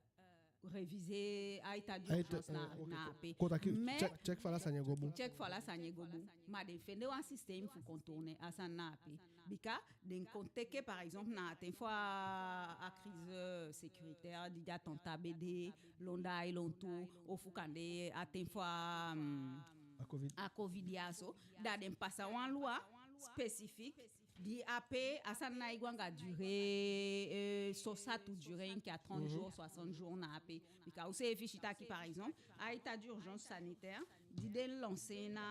réviser a état d'urgence na, euh, ok, na ape. Kon taki, mais check, check fu ala sani e go bun. Check fu ala sani e go bun. Ma den fende wan système fu contourner a sani na ape. Bika den kon teke, par exemple, na a ten fu a, a crise, euh, sécuritaire, di den attentat be de, londa ai lontu, ofu kande a ten fu a, mm, a covid, a covid ya so, da den pasa wan loi spécifique, di ape a sani ná e go anga durée, euh, so sa tu durée enke a trente jours, soixante jours na ape. Bika u seefi si taki, par exemple, a état d'urgence sanitaire di den lancer na,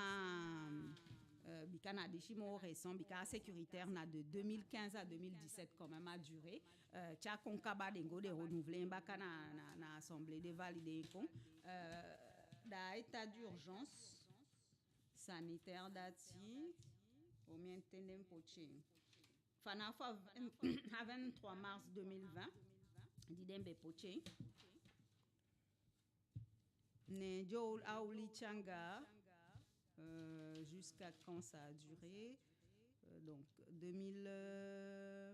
euh, bika na disi moo récent, bika a sécuritaire na de deux mille quinze à deux mille dix-sept quand même a durée. Euh, te a kon kaba den go den renouveler en baka na, na, na assemblée, den valider en kon. Euh, da a état d'urgence sanitaire dati, omen ten den poti en. Fanafu a vingt, a vingt-trois mars deux mille vingt, di den be poti en. Ne di a oli te anga, euh, jusqu'à quand ça a duré? Euh, donc, deux mille, euh,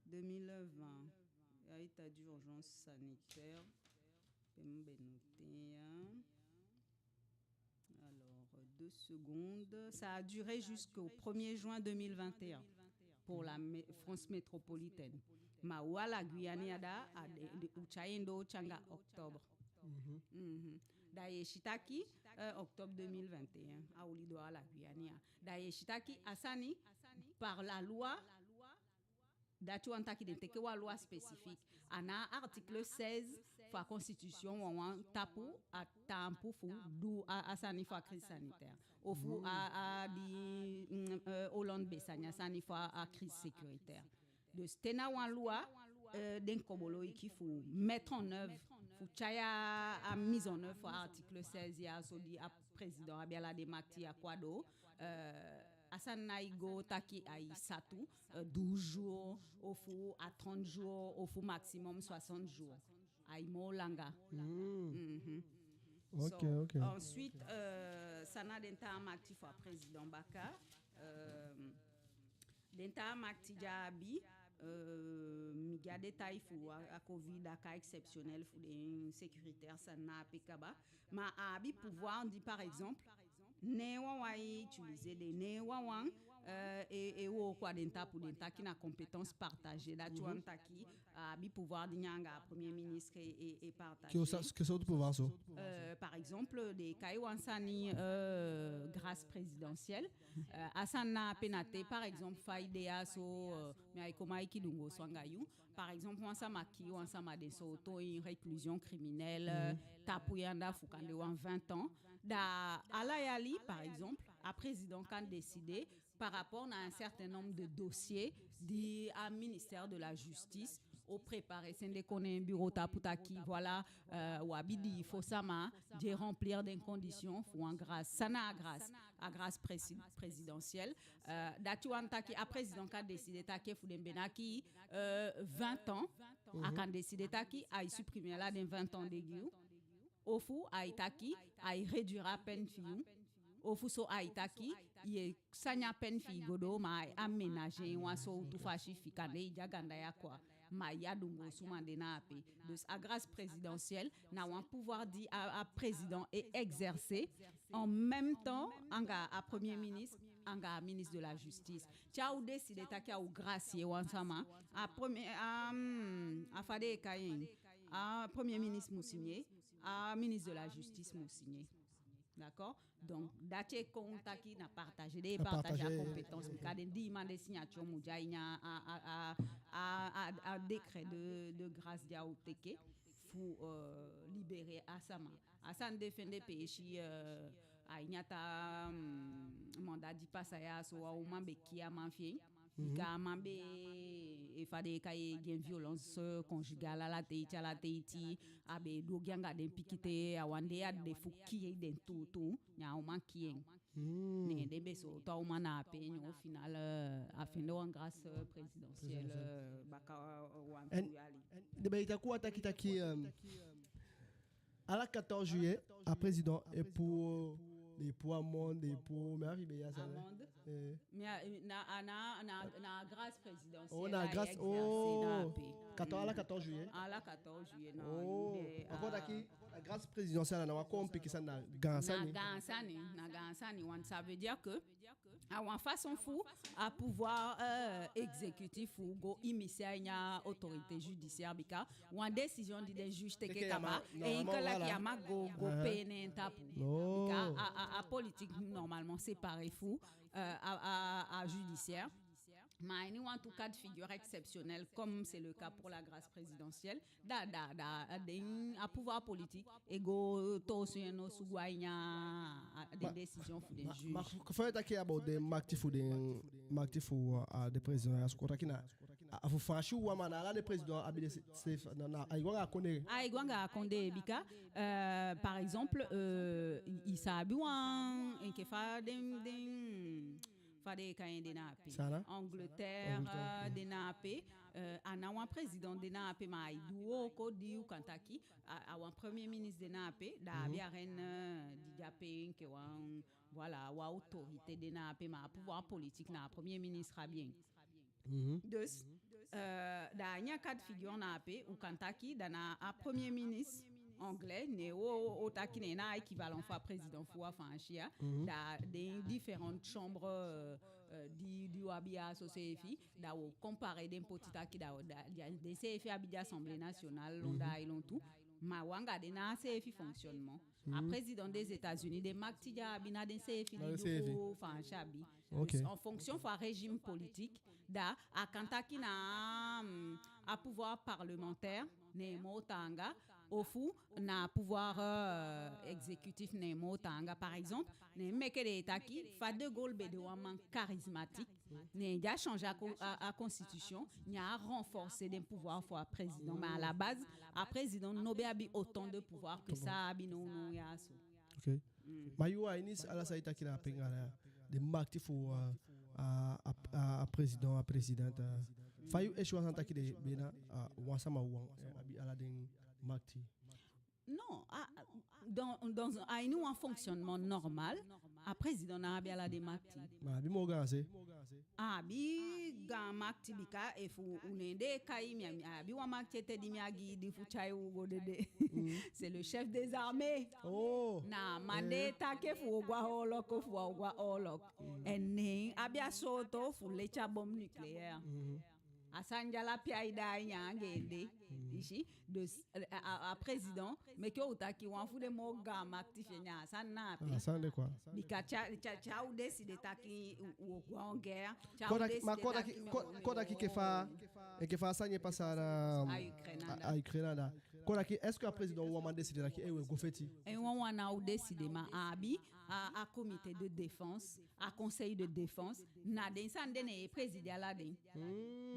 deux mille vingt, a état d'urgence sanitaire. Pe mi be noter, hein. Alors, euh, deux secondes. Ça a duré jusqu'au premier juin deux mille vingt et un pour la mé- France métropolitaine. Ma u a la Guyane ya da, a de, de, u tyai en doo te anga octobre. Mhm. Da ye si taki, euh, octobre deux mille vingt et un, a oli doo a la Guyane ya. Da ye si taki a sani, par la loi, dati wani taki den teke wan loi spécifique. A na article seize fu a constitution wawan tapu a taampu fu du a, a sani fu a crise sanitaire. Ofu a, a di, mm, euh, Hollande be sani a sani fu a, a crise sécuritaire. Dus te na wan loi, euh, den koboloiki fu mettre en œuvre, fu tyai a mise en œuvre fu a article seize ya so di a président abi ala den makiti ya kon doo, euh, a sani ná e go taki ai sa tu, euh, douze jours, ofu a trente jours, ofu maximum soixante jours. Ai moo langa. Mhm. Ok, so, ok. Ensuite, euh, san na den taa makiti fu a président baka, euh, den taa makiti di a abi, euh, mi gi a détail fu a, a covid, a cas exceptionnel fu den sécuritaire san na ape kaba. Ma a abi pouvoir di, par exemple, ne wawan e utiliser den, ne wawan, euh, e, e wooko a den tapu, den taki na compétence partagée. Dati wani taki a abi pouvoir di en anga a premier ministre e, e, e partager. Ke o sa, ke sowtu pouvoir so? Euh, par exemple, den e kai wan sani, euh, grâce présidentielle. Euh, a sani na ape na te, par exemple, fa i de ya so, euh, mi á e kon maiki dunguu osu anga yu. Par exemple, wan sama kii wan sama, den sowtu en réclusion criminelle, euh, tapu en anda fu kande wan vingt ans. Da ala yali, par exemple, a président kan décider par rapport na un certain nombre de dossiers di a ministère de la justice o préparer, sende kon na en bureau tapu taki, voilà, euh, u abi dii fo sama di e remplir den condition fu wan grâce. San na a grâce? A grâce prési- présidentielle. Euh, dati wani taki a président kan décider taki efu den be ná kii, euh, vingt ans, a kan décider taki ai supprimer ala den vingt ans de gi yu. Ofu ai taki ai réduire a peine fi yu. Ofu so ai taki ye sani a peine fi i go doo, ma ai aménager en wan sowtu fasi fi kande i de a ganda ya, quoi. Ma ya dunguu osu man de na ape. Dus a grâce présidentielle na wan pouvoir di a, a président e exercer en même temps anga a premier ministre, anga a ministre de la justice. Te a o décider taki a o gracier wan sama, a premier, a, mm, a fa den e kai en, a premier ministre mu signer, a ministre de la justice mu signer. D'accord? Donc, dati e kon taki na partager, den e partager a compétence, bika den dii man den signature mu de a ini a, a, a, a, a, a décret de, de grâce di a o teke fu, euh, libérer a sama. A sani de fende peesi, euh, a ini a taa, mm, mandat di pasa ya so, wan uman be kii a man fi en. Bika a man be, e fa den e kai en, gi en violence, euh, conjugale, ala teiti, ala teiti, a be du ogii anga den pikin te a wan dei a de fu kii den tuutuu, ne a uman kii en. Ne den be sooto a uman na ape, ne au final, euh, a fende wan grâce, euh, présidentielle, euh, baka, euh, wantu yali. Den be e taki wan taki taki, euh, ala quatorze juillet, a président e puu, den e puu amende, den e puu, mi á fii be ya san. Amende. Eh. Mi á, na, na, na, na grâce présidentielle. Oh, na grâce, oh. Quatorze, ala quatorze juillet. Ala quatorze juillet, na. Oh, a kon taki a grâce présidentielle na wan kon pikin sani, na gaan sani. Na gaan sani, na gaan sani, want ça veut dire que a wan façon fu a pouvoir, euh, exécutif fu go immiscer a ini a autorité judiciaire, bika wan décision di den juge teke kaba, e enke laki a man go, go pee en tapu. Bika a, a, a politique normalement séparé fu, euh, a, a, a judiciaire. Ma a ini wantu cas de figure exceptionnel, comme c'est le cas pour la grâce présidentielle, da, da, da, den, a pouvoir politique e go toosi en osu go a ini a, a, den décision fu den juge. Ma, ma, fa i taki about den makiti fu den, makiti fu, a, den président ya, so kon taki na, a, a fu Faansi wawan, ma na ala den président abi den se, se, na, na, ai go anga a kondee. Ai go anga a kondee bika, euh, par exemple, euh, i, i sa abi wan, enke fa den, den, fa den e kai en, de na ape. Sana? Angleterre, Angleterre, euh, de na ape, euh, a ná wan président de na ape, ma ai du wooko di u kan taki, a, a wan premier ministre de na ape, da a abi a reine, euh, di de ape enke wan, voilà, wan autorité de na ape, ma a pouvoir politique na a premier ministre abi en. Mhm. Dus, euh, da a ini a cas de figure na ape, u kan taki da na a premier ministre anglais, ne u o, o taki ne na a équivalent fu a président fu a Faansi ya, da den différentes chambres, euh, euh, di, di u abi ya so seefi, da u o comparer den poti taki da, da, da den seefi abi den Assemblée nationale, lontu, ai lontu, ma u anga den na a seefi fonctionnement. A président des États-Unis, den makiti di a abi na den seefi di du fu Faansi abi. Ok. Dus en fonction fu a régime politique, da a kan taki na, mm, a pouvoir parlementaire ne en moo taanga, ofu na a pouvoir, euh, exécutif ne en moo taanga. Par exemple, ne meke den e taki fa De Gaulle be de wan man charismatique, ne di a changer a co-, a, a constitution, ne a renforcer den pouvoir fu a président. Mais à la base, a président no be abi autant de pouvoir que ça a abi nownow ya so. Ok. Ma yu, a ini ala san i taki na ape anga den makiti fu, euh, a, a, a, a président, a présidente, euh, fa yu e si wan sani taki den be na, euh, wan sama wawan, euh, abi ala den makiti? Non, a, dans, dans, a ini wan fonctionnement normal, a président ná abi ala den makiti. Ma a abi moo gaan se. A abi gaan makiti bika efu u nen de e kai mi, a abi wan makiti ete di mi á gi, di fu tyai u go dede. C'est le chef des armées. Oh. Na a man de e taki efu u o go a oorlog ofu u á o go a oorlog. En ne en abi a sooto fu leti a bombe nucléaire. A sani di ala pe ai daai anga en de. I si, dus, a, a, a président, meke u taki wan fu den moo gaan makiti fi en, a sani na ape. A sani de quoi. Bika te a, te a, te a o décider taki u, u o go en guerre, te a o décider taki, ma kon taki, kon taki enke fa, enke fa a sani e pasa na a Ukraine anda. A Ukraine anda. Kon taki, est-ce que a président wawan man décider taki, eh, u e go feti? En wawan ná o décider, ma a abi a, a comité de défense, a conseil de défense, na den sani de ne e présider ala den.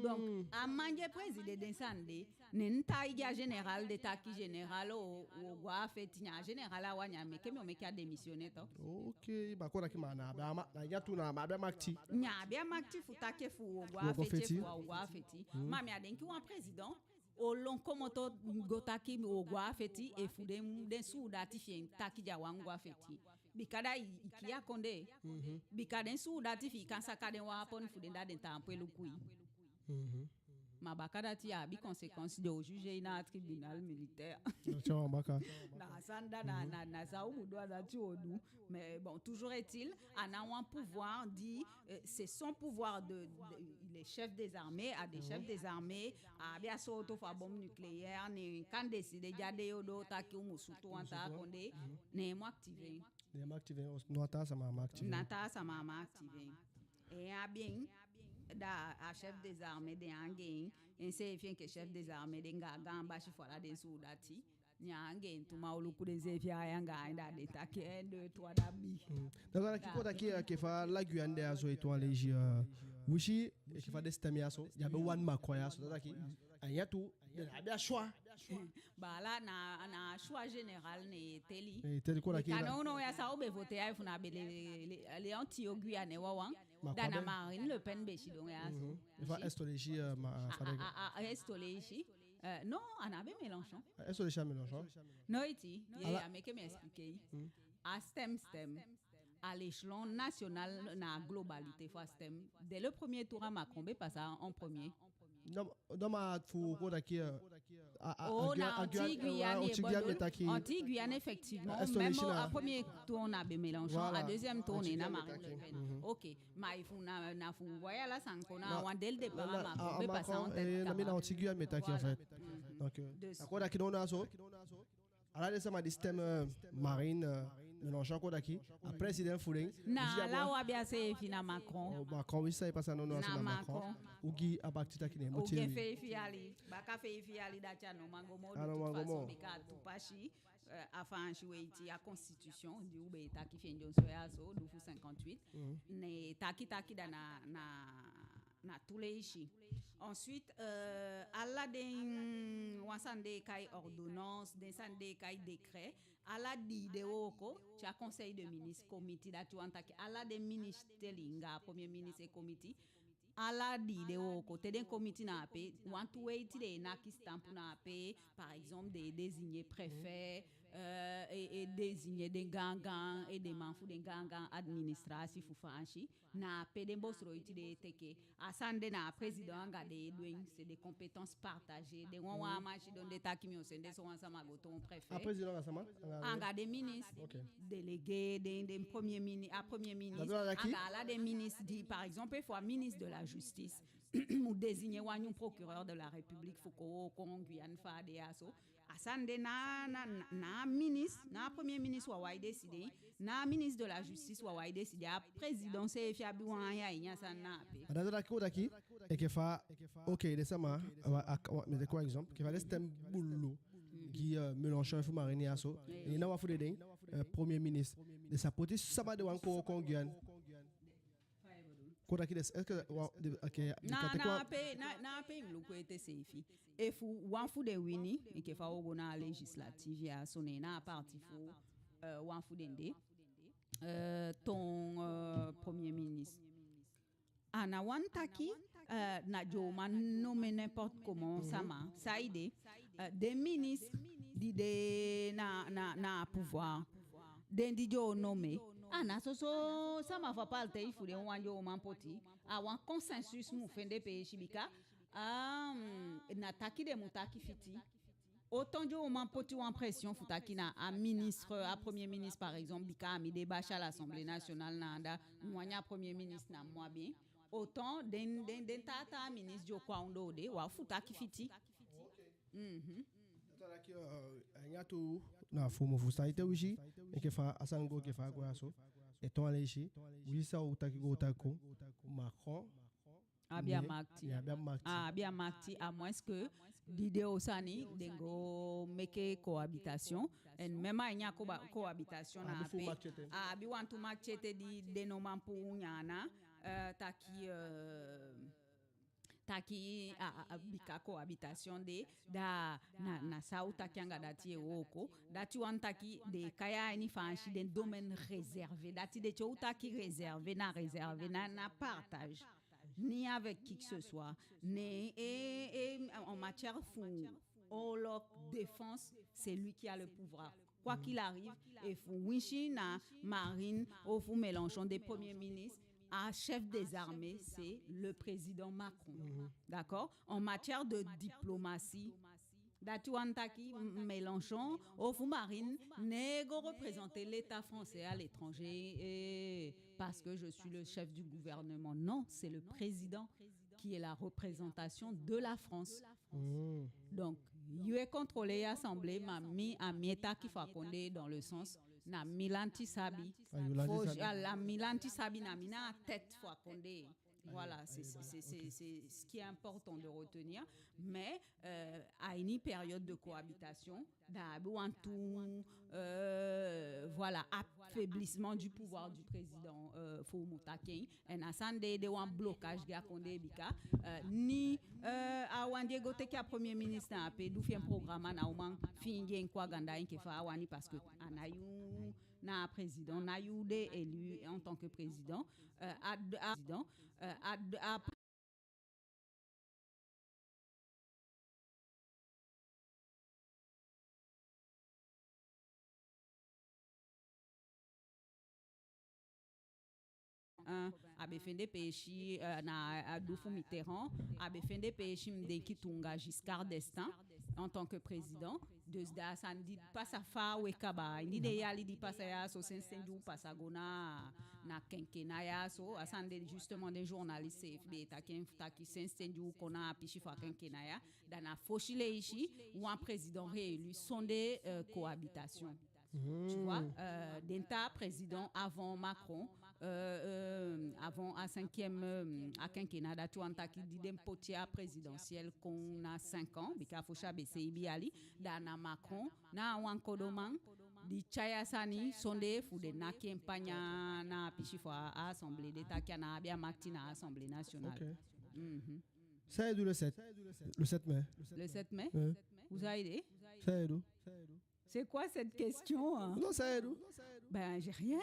Donc, a man di e présider den sani de, ne en taigi a général de taki général, u o, u o go a feti, ne a général á wani, a meke mi o meke a démissionner toch. Ok, ma kon taki ma na a be a ma, na ya tu na a be a makiti. Ne a be a makiti fu taki efu u o go a feti, efu u á o go a feti. Ma mi á denki wan président o lon komoto go taki u o go a feti efu den, den suudati fi en taki den á wani go a feti. Bika da i, i kii a kondee. Bika den suudati fi i kan saka den wapen fu den, da den taampu e luku i. Ma baka dati a abi conséquence, den o juger i na tribunal militaire. Na a sani da na, na, na san u mu du, a dati u o du. Mais bon, toujours est-il, a ná wan pouvoir di, euh, c'est son pouvoir de, de, il est chef des armées, a de chef des armées, a abi a sowtu fu a bombe nucléaire, ne kan décider di a de, yo, doo taki u mu sutu wan taa kondee, ne mu activer en. Ne mu activer en, no, a taa sama á mu activer en. Na taa sama á mu activer en. E, a bien, da a chef des armées de anga en, enseefi enke chef des armées de anga a gaan basi fu ala den suudati. Ne anga en tu, ma u luku denseefi a anga en, da den taki un, deux, trois, da bi. Mm. Da, da, da, ki, kon taki, euh, enke fa la Guyane de a so, e toon a leisi, euh, wi si, enke fa den stem ya so, ya be wan Macron ya so, da taki, a ya tu, den abi a choix. Baala, na, na choix général ne e teli. Ne e teli, kon taki. Bika nownow ya san u be voter ya, efu na be le, le, le anti-Guyanais wawan, da na Marine Le Pen be sidon ya so. Mhm. Enke fa Esto leisi, euh, ma, a, fa de a, a, a, Esto leisi. Euh, non, a ná be Mélenchon. A Esto leisi a Mélenchon. Noiti, ye, ala, a meke mi expliquer. Hmm. A stem, stem. À l'échelon national, na globalité fu a stem. Dès le premier tour, a Macron be pasa en premier. Non, non, ma fu, kon taki, euh, a, a, oh, a, na Anti-Guyane, a, Anti-Guyane, ye, bon, taki Anti-Guyane, effectivement. A Esto leisi, même na a premier tour na be Mélenchon, voilà, a deuxième tour na Marine Le Pen. Mhm. Ok, ma efu na, na fu waya la sanko na, na wan dès le départ, na, na, Macron a, a be pasa en tête, eh, na mi na Anti-Guyane mi e taki, en fait. Mhm. Donc, euh, d'accord, d'accord, donc, na so. Ala den sama di stem, euh, Marine, euh, Mélenchon, kon taki, a président fu den. Na ala u abi a seefi na Macron. Oh, Macron, wi sa e pasa nownow so na Macron. Macron. U gi a bakiti taki ne mu teli. U gi feifi yali, baka feifi yali dati a ná o man go moo. A ná o man go moo. De toute façon, bika tu pasi, euh, a Faansi weiti a constitution, di u be taki fi en dyonson ya so, du fu cinquante-huit. Mhm. Ne taki taki da na, na na tu leisi. Ensuite, euh, ala den wan san den e kai ordonnance, den san den e kai décret, ala di den wooko te a Conseil des ministres, comité, dati wani taki ala den ministeli anga a premier ministre e comité, ala di den wooko te den comité na ape, wantu weiti den e naki sitampu na ape, par exemple, den e désigner préfet, euh, e, e désigner den gaangaan, e den man fu den gaangaan administrasi fu Faansi. Na ape den besluit di den e teke. A sani de na a président anga den e du en, c'est des compétences partagées. Den wawan á man sidon de taki mi o sende sowan sama go toon préfet. A président anga sama? Anga den ministre. Ok. Délégué, den, den premier mini-, a premier ministre. Anga ala den ministre di, par exemple, efu a ministre de la justice mu désigner wan nyun procureur de la République fu kon, kon Guyane fa a de ya so. A sani de na, na, na, na a ministre, na a premier ministre wawan e décider, na a ministre de la justice wawan e décider, a président seefi abi wan aya a ini a sani na ape. A dati wani taki, kon taki, enke fa, ok, den sama, a, a, a, mi e teke wan exemple, enke fa den stem bulu gi, euh, Mélenchon fu Marine ya so, ne na wan fu den, den, euh, premier ministre. Den sa poti sama den wani kon, kon Guyane. Kon taki den, est-ce que, wa, de, ok, na, na ape, na, na ape i mu luku ete seefi. Efu wan fu den wini, enke fa u o go na a législative ya so, ne na a parti fu, euh, wan fu den de, euh, toon, euh, premier ministre. A ná wani taki, euh, na den o man nommer n'importe comment sama, saide, euh, den ministre di de na, na, na pouvoir, den di den o nommer, a ná soso sama fu a parti fu den wan den o man poti. A wan consensus mu fende peesi bika, um, na taki den mu taki fiti. Autant den o man poti wan pression fu taki na a ministre, a premier ministre par exemple, bika a mi de basi a l'Assemblée nationale, na anda mi wani a premier ministre na mi mu abi en. Autant den, den, den taa taa ministre di o kon a ondoo de, wan fu taki fiti. Mhm. Dati wani taki, euh, a ini a tu, na fu mu fusutan ete wi si, enke fa a sani go, enke fa a go ya so. E toon a leisi, wi sa o taki go taki kon, Macron abi a makiti. Ne, ne abi a makiti. A abi a makiti, à moins que di den o sani, den go meke cohabitation. En même a ini a coha-, cohabitation na ape, a abi wantu makiti ete di den no man puu nyan ana, euh, taki, euh, taki, a, a, a, bika cohabitation de, da na, na san u taki anga dati e wooko. Dati wani taki den e kai a ini Faansi den domaine réservé. Dati de te u taki réservé, na réservé, na, na partage. Ni avec qui que ce soit. Ne, e, e, en matière fu oorlog, défense, c'est lui qui a le pouvoir. Quoi qu'il arrive, efu winsi na Marine ofu Mélenchon de premier ministre, a chef des armées, c'est le président Macron. D'accord? En matière de diplomatie, dati wani taki Mélenchon ofu Marine ná e go représenter l'État français à l'étranger, eh, parce que je suis le chef du gouvernement. Non, c'est le président qui est la représentation de la France. Donc, yu e contrôler assemblée, ma mi, a mi e taki fu a kondee, dans le sens, na mi lanti sabi. A yu lanti sabi. A mi lanti sabi, na mi na a tête fu a kondee. Voilà, c'est, c'est, c'est, c'est, c'est ce qui est important de retenir. Mais, euh, a ini période de cohabitation, da a abi wantu, euh, voilà, affaiblissement du pouvoir du président, euh, fu u mu taki en. En a sani de e de wan blocage gi a kondee bika, euh, ni, euh, a wan di e go teke a premier ministre, a pe du fi en programme, na a man fingi en kon a ganda enke fa a wani, parce que a ná yu na président, ná yu de élu en tant que président, euh, a, a, président, euh, a, a Euh, a be fende peesi, euh, na a du fu Mitterrand, a be fende peesi, mi denki tonga Giscard d'Estaing en tant que président. Dus da a sani di pasa fa we kaba, ini den yali di pasa ya so, sensi ten di u pasa go na, na kenkena ya so, a sani de justement den journaliste seefi be e taki en fu taki sensi ten di u kon na a pisi fu a kenkena ya, da na fosi leisi wan président réélu sondee, euh, cohabitation. Tu vois, euh, den taa président avant Macron, euh, euh, avant a cinquième, euh, a kenkena, dati wani taki di den poti a présidentielle kon na cinq ans, bika fosi a be seibin yali, da na Macron, na a wan kodo man di tyai a sani sondee fu den naki en panya na a pisi fu a assemblée, den taki a ná abi a makiti na assemblée nationale. Ok. Mhm. San e du le sept? Le sept mai. Le sept mai? Hein? San e du? C'est quoi cette question, hein? Non, san e du? Ben, j'ai rien.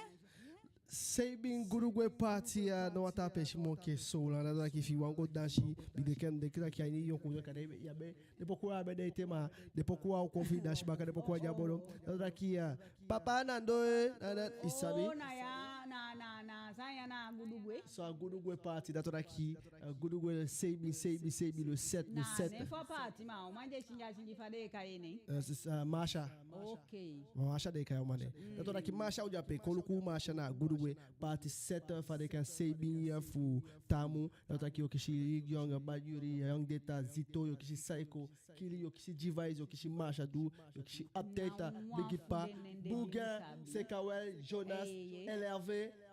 Seibin Gudugwe paati ya, no wan taa peesi moo enke Soolan. Dati wani taki efi i wani go dansi, bika den e denki taki a ini yonku kande ya be, den poku a be de ete, ma den poku a o kon fi i dansi baka, den poku a de a bolo. Dati wani taki, euh, Papa Nando, eh, na, na, i sabi? Oh, na ya, na, na, na, san ya na Gudugwe? So a Gudugwe paati, dati wani taki, euh, Gudugwe seibin, seibin, seibin, le sept, le sept. Na nen fu a paati, ma o man de singi a singi fa den e kai en nen? Euh, c'est ça, Maasha. Ok. Maasha den e kai a man de. Dati wani taki Maasha o de ape, koluku Maasha na Gudugwe paati sept, fa den e kai en, seibin yali fu Tamu. Dati wani taki yo kisi Young Badjuri, Young Deta, Zito, yo kisi Saiko, Kili, yo kisi G-Vice, yo kisi Maasha Du, yo kisi Apteta, Biggie Pa, Bougain, Sekawel, Jonas, L R V,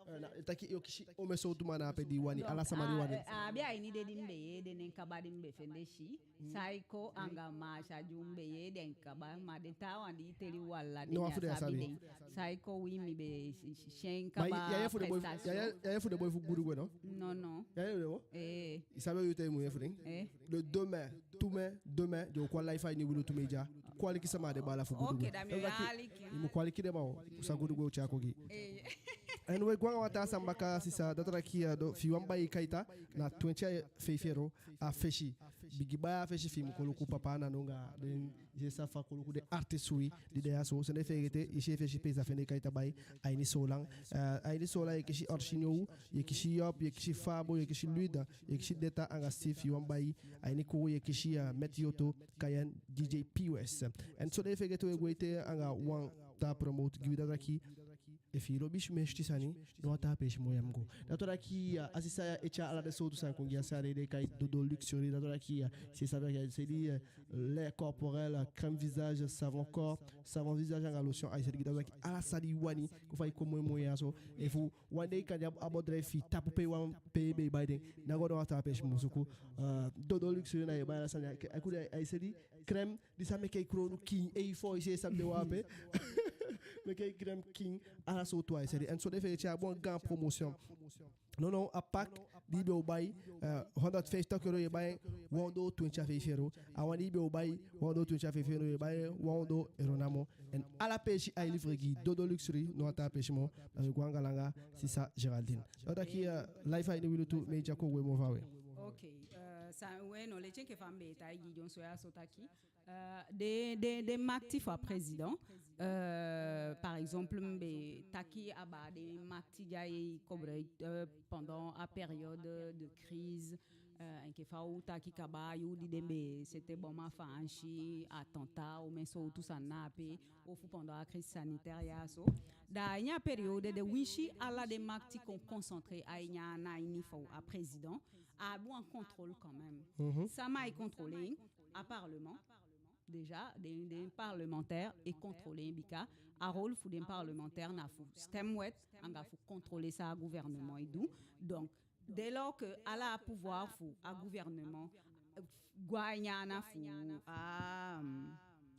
euh, na, taki yo kisi omen sowtu man na ape di wani, ala sama di wani. A, a, a be a ini den di mi be yee, den nen kaba di mi be fende si. Saiko anga Maasha Du mi be yee den kaba, ma den taawan di i teli, wala, den á sabi den. Saiko, oui, mi be si, si, si en kaba. Ya yee fu den boi, ya yee fu den boi fu Gudugwe, no? Non, non. Ya yee fu den boi? Eh. I sabi yu te mu yee fu den? Eh. Le deux mai, tu mai, deux mai, den o kon a live a ini Wi Lutu Media. Kon aliki sama a den baala fu Gudugwe. Ok, da mi o aliki. I mu kon aliki den, ma o, san Gudugwe o tyai kon gi. Eh. En we go anga wan taa sani baka, sisa, dati wani taki, euh, efi i wani bai kaita, na twenti a feifi ero a fesi. Bigin bai a fesi fi i mu koluku Papa Nando anga den, i si, sa fa koluku den artist wi di de ya so. San den feegete, i si, fesi pe i sa fende kaita bai a ini Soolan. Euh, a ini Soolan ye kisi Orsinho, ye kisi Job, ye kisi Fabo, ye kisi Luda, ye kisi Deta anga Steve. Fi i wani bai a ini Kourou ye kisi, euh, Met Yoto, Cayenne, D J P West. En san den feegete, we go ete anga wan taa promote gi wi, dati wani taki efi i lobi sumee switi sani, no wan taa peesi moo ya mu go. Dati wani taki, euh, a sisa ya e tyai ala den sowtu sani kon gi i a se a dei, den e kai Dodo Luxury. Dati wani taki, euh, i si, sabi taki ai seli, euh, lait corporel, euh, crème visage, savon corps, savon visage anga lotion, ai seli gi i. Dati wani taki ala sani i wani, kon fa i kon moi moi ya so. Efu wan dei kande a bedrijf fi i tapu pe i wani, pe i be e bai den, ná go no wan taa peesi moo, suku, euh, Dodo Luxury, na i e bai ala sani. Ai, ai seli crème di sa meke i krownu kiin, ei, fo, i si, sabi den wan ape. Meke i crème kiin, ala sowtu ai seli. En san den feegete, a abi wan gaan promotion. Non, non, a pack di i be o bai, euh, honderd vijftig euro, ye bai en wan ondoo twenti a feifi euro. A wan di i be o bai wan ondoo twenti a feifi euro, ye bai en wan ondoo euro namo. En ala peesi ai livrer gi i, Dodo Luxury, no wan taa peesi moo. Da we go anga langa sisa Geraldine. Dati wani taki, euh, live a ini Wi Lutu Media, kon gwe moo faawe. Ok, euh, San, we no, leti enke fa mi be e taigi i dyonson ya so taki, euh, den, den, den makiti fu a président, euh, par exemple, mi be taki abaa den makiti di ai koboloiki, euh, pendant a période de crise, euh, enke fa u taki kaba, a yuu di den be seti bom a Faansi, attentat, omen sowtu sani na ape, ofu pendant a crise sanitaire ya so. Da a ini a période de, winsi ala den makiti kon concentré a ini a, na ini fu a président, a abi wan contrôle quand même. Mhm. Sama e contrôler en? A parlement. Déjà, den, den parlementaire e contrôler en, bika a rôle fu den parlementaire na fu stem wet anga fu contrôler san a gouvernement e du. Donc, dès lors que ala a pouvoir fu a gouvernement, euh, go a ini a ana fu a,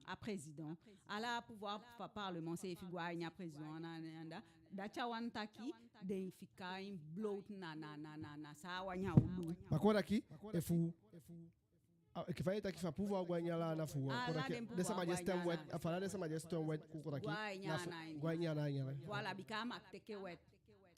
a président, ala a pouvoir fu a parlement seefi go a ini a président ana, ana anda, dati a wani taki den fika en bloot na, na, na, na, na san a wani a o du. Ma kon taki, efu, ah, enke fa i taki, fa pouvoir go a ini ala ana fu, ah, kon taki, den sama di e stem wet, a fu ala den sama di e stem wet, kon taki, go a ini a ana, go a ini a ana. Voilà, bika a mag teke wet.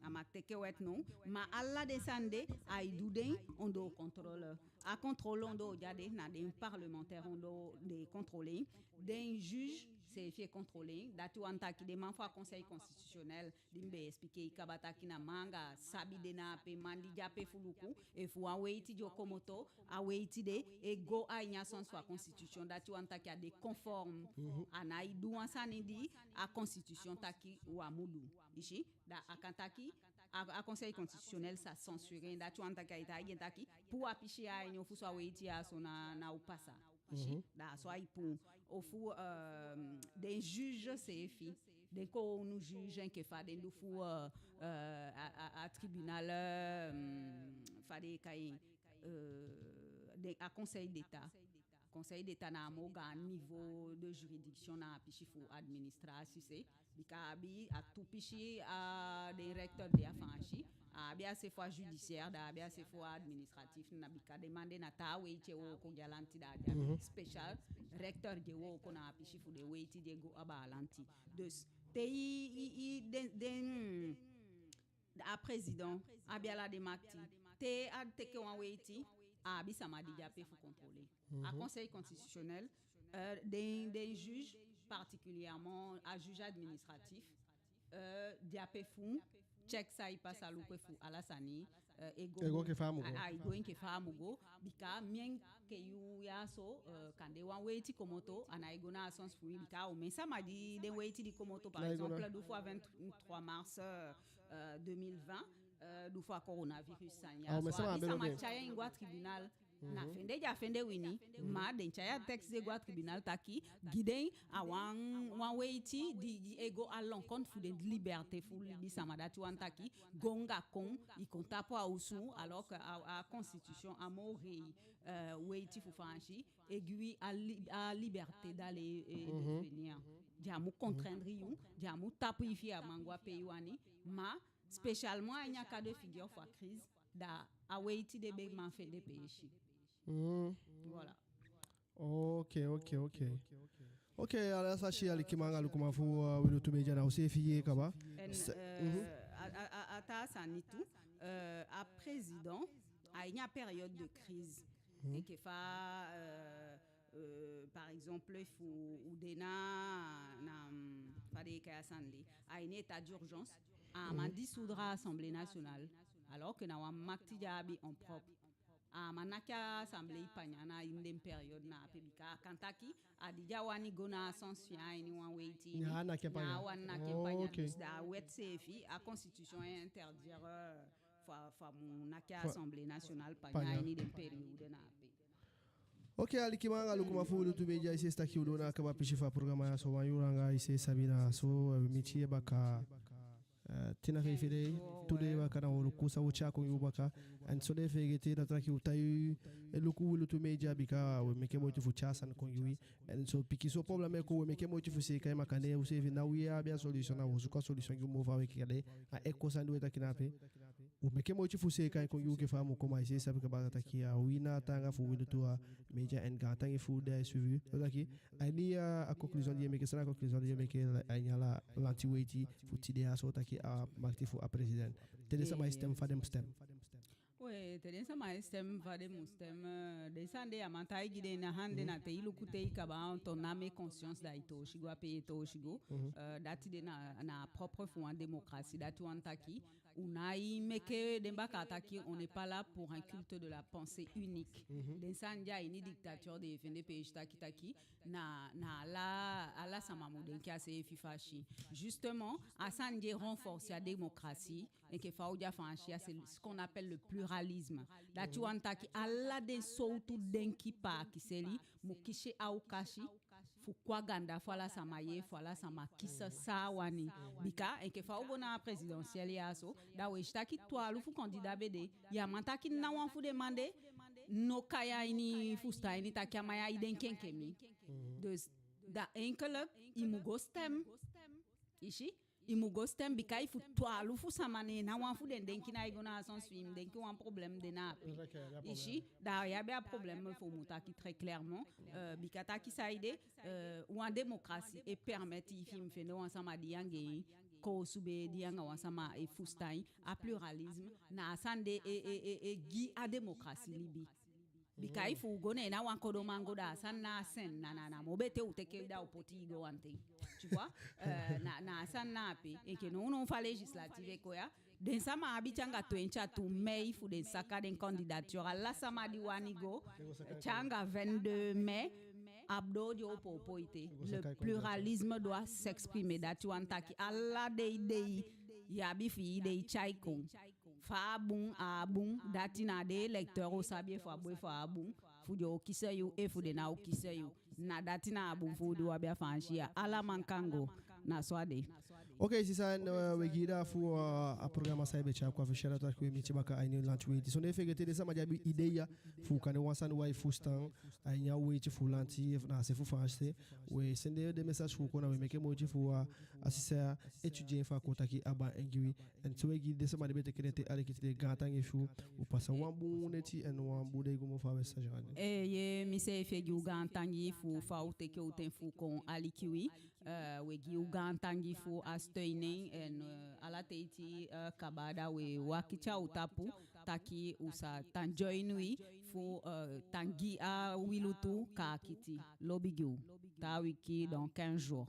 A mag teke wet, no. Ma ala den sani de, ai du den ondoo contrôle. A contrôle ondoo di a de, na den parlementaire ondoo den e contrôler. Den juge seefi e contrôler. Dati wani taki den man fu a Conseil constitutionnel, di mi be expliquer i kaba taki na man anga sabi de na ape, man di de ape fu luku efu wan weiti di o komoto, a weiti de e go a ini a sens fu a constitution, dati wani taki a de conforme. Mhm. A nai du wan sani di a constitution taki u á mu du. I si, da a kan taki a, a Conseil constitutionnel sa censurer en, dati wani taki ai taigi en taki puu a pisi ya a ini, ofuso a weiti ya so ná, ná o pasa. I si, mhm, da a so ai puu. Ofu, euh, den juge seefi, den kownu juge enke fa den du fu, euh, euh, a, a, a tribunal, euh, fa den e kai en, euh, den, a Conseil d'État. Conseil d'État na a moo gaan niveau de juridiction na a pisi fu administrasi se. Bika a abi a tu pisi, a den recteur de a Faansi. A abi a se fu a judiciaire, da a abi a se fu a administratif. Na bika den man de na taa weiti e wooko gi a lanti, da a abi, mhm, special recteur di e wooko na a pisi fu den weiti di e go abaa lanti. Dus te i, i, i den, den, a président abi ala den makiti. Te a teke wan weiti, a abi sama di de ape fu contrôler. A, mhm, Conseil constitutionnel, euh, den, den juge, particulièrement a juge administratif, euh, de ape fu check san e pasa, luku efu ala sani, euh, e go, e go enke fa a mu go. A, ai go enke fa a mu go. Bika mi enke yu ya so, euh, kande wan weiti komoto, a nai go na a sens fu wi, bika omen sama di den weiti di komoto, par exemple, du fu a vingt-trois mars, euh, euh, deux mille vingt, euh, du fu a coronavirus sani ya so, omen sama tyai en go a tribunal. Na fende den á fende wini, ma den tyai a texte de go a tribunal taki gi den a wan, wan weiti di, di e go à l'encontre fu den liberté fu libisama. Dati wani taki go anga kon, i kon tapu a osu, alors que a, a constitution, a moo hei, euh, weiti fu Faansi, e gi wi a li-, a liberté d'aller et de venir. Den á mu contraindre yu, den á mu tapu i fi i á man go a pe i wani, ma spécialement a ini a cas de figure fu a crise, da a weiti de be man fende peesi. Mm. Voilà. Ok, ok, ok. Ok, ala sani, alikiman anga lukuman fu, uh, Wi Lutu Media, na u seefi yee kaba. En, euh, a, a, a, a taa sani tu, euh, a président, a ini a période de crise, enke fa, euh, euh, par exemple, fu u de na, na, mm, fa den e kai a sani de, a ini état d'urgence, a man dissoudre a Assemblée nationale, alors que na wan makiti di a abi en propre. A man naki a Assemblée panya na ini den période na ape, bika a kan taki a di di a wani go na a sens fi en a ini wan weiti, na a wani naki en panya. Ok. Dus da a wet seefi, a constitution e interdire, euh, fu a, fu a mu naki a Assemblée nationale panya a ini den période na ape. Ok, alikiman anga lukuman fu Wi Lutu Media, i seefi taki u doo na a kaba pisi fu a programa ya so. Wan yuu langa, i seefi sabi, na so, eh, wi miti baka, eh, tin na feifi dei, tu dei baka, na u luku san u o tyai kon gi u baka. En sondee feegete, na taki u taigi u, luku Wi Lutu Media, bika u e meke moiti fu tyai sani kon gi wi. En so pikinso problème e kon, u e meke moiti fu seeka en, ma kande u seefi ná abi a solution, na u o suku a solution gi u moo faawe. Kande a eko sani di u e taki na ape, u meke moiti fu seeka en kon gi u enke fa a mu kon. Ma i seefi sabi kaba taki a wi na a taanga fu Wi Lutu Media, en gaantangi fu den suivi. So taki a ini a conclusion di i e meke, san na a conclusion di i e meke a ini ala lanti weiti fu tide ya so, taki a makiti fu a président, te den sama e stem, fa den mu stem? We, te den sama e stem fa den mu stem, eh, den sani de ya man taigi den, na hande na te i luku te i kaba, en ton âme et conscience, da i toosi go a pe i e toosi go. Eh, dati de na, na propre fu wan démocratie, dati wani taki u ná e meke den bakaa taki, on n'est pas là pour un culte de la pensée unique. Den sani de a ini dictature den e fende peesi taki taki na, na ala, ala sama mu denki a seefi fasi. Justement, a sani de e renforcer a démocratie, enke fa u de a Faansi ya, c'est ce qu'on appelle le pluralisme. Dati wani taki ala den sowtu denki paakiseli mu kisi a okasi fu kon a ganda fu ala sama yee, fu ala sama kisi san a wani. Bika enke fa u go na a présidentielle ya so, da we si taki twalufu candidat be de, ya man taki ná wan fu den man de no kai a ini fusutan ini taki a man ya e denki enke mi. Dus, da enke i mu go stem. I si? I mu go stem, bika efu twalufu sama, ne ná wan fu den denki, na i go na a sens fi i mu denki wan problème de na ape. I si, da i abi a problème fu mu taki très clairement, eh, bika taki saide, eh, wan démocratie e permettre i fi i mu fende wan sama di i anga en koosube, di i anga wan sama e fusutan. A pluralisme na a sani de e, e, e, e gi a démocratie libi. Bika efu u go ne na wan kodo mango, da a sani na a sen, na, na, na moo betee u teke, da u poti i go wanten. Tu vois? Eh, na, na a sani na ape, enke nownow fa législative e kon ya, den sama abi te anga twenti a tu mei fu den saka den candidature. Ala sama di wani go, te anga vingt-deux mai, a abi doo di opo opo ete. Le pluralisme doit s'exprimer. Dati wani taki ala den idei i abi fi i, i e tyai kon. Fa a bun, a á bun, dati na den électeur o sabi efu a bun, efu a á bun, fu den o kisi yu, efu den ná o kisi yu. Na dati na a bun fu u di u abi a Faansi ya. Ala man kan go. Na so a de. Ok, sisa, eh, we gi i da fu, eh, a programa san i be tyai kon a fesi, da taki we miti baka a ini lanti weiti. Sondee fegete den sama di abi idei ya fu kan de wan sani wi á e fusutan a ini a weiti fu lanti, efu na a se fu Faansi, we sende den message fu u kon, na we meke moiti fu, eh, a sisa ya étudier en fu a kon taki a baa en gi wi. En so we gi den sama di be teke neti, aliki, te gaantangi fu u. U pasa wan bun neti en wan bun dei go moo fa we sa jani. Eh, ye, mi seefi e gi u gaantangi fu fa u teke u ten fu kon aliki wi. Eh, we gi u gaantangi fu a steun en, en, eh, ala teiti, eh, kaba da we wakiti a u tapu taki u sa tan join wi fu, eh, tan gi a Wilutu kaakiti. Lobi gi u. Taa wiki, dans quinze jours.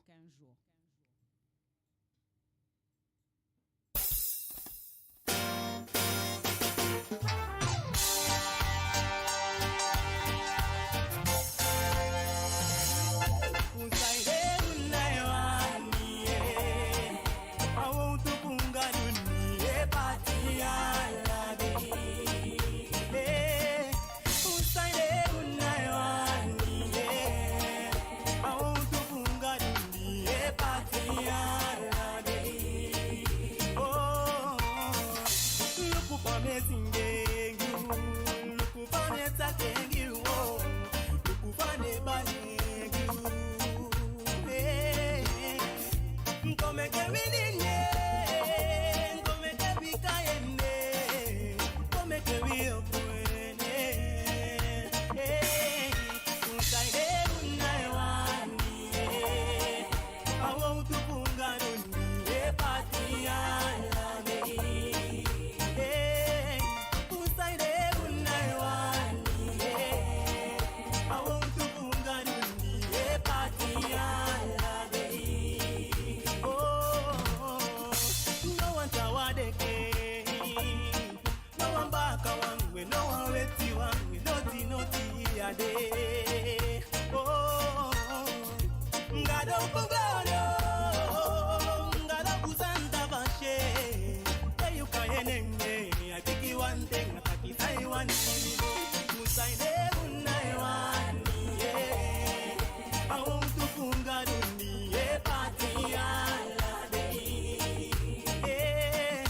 No wan baka wan, we no wan weti wan, we noti noti a de. Oh, Gadu fu glory, Gadu fu santa fasi, te yu kai en nen, a tiki wan ten, a taki san i wani. Fu san i de, fu na i wani, eh. A wowtu fu Gadu ni e paati ala dei, eh.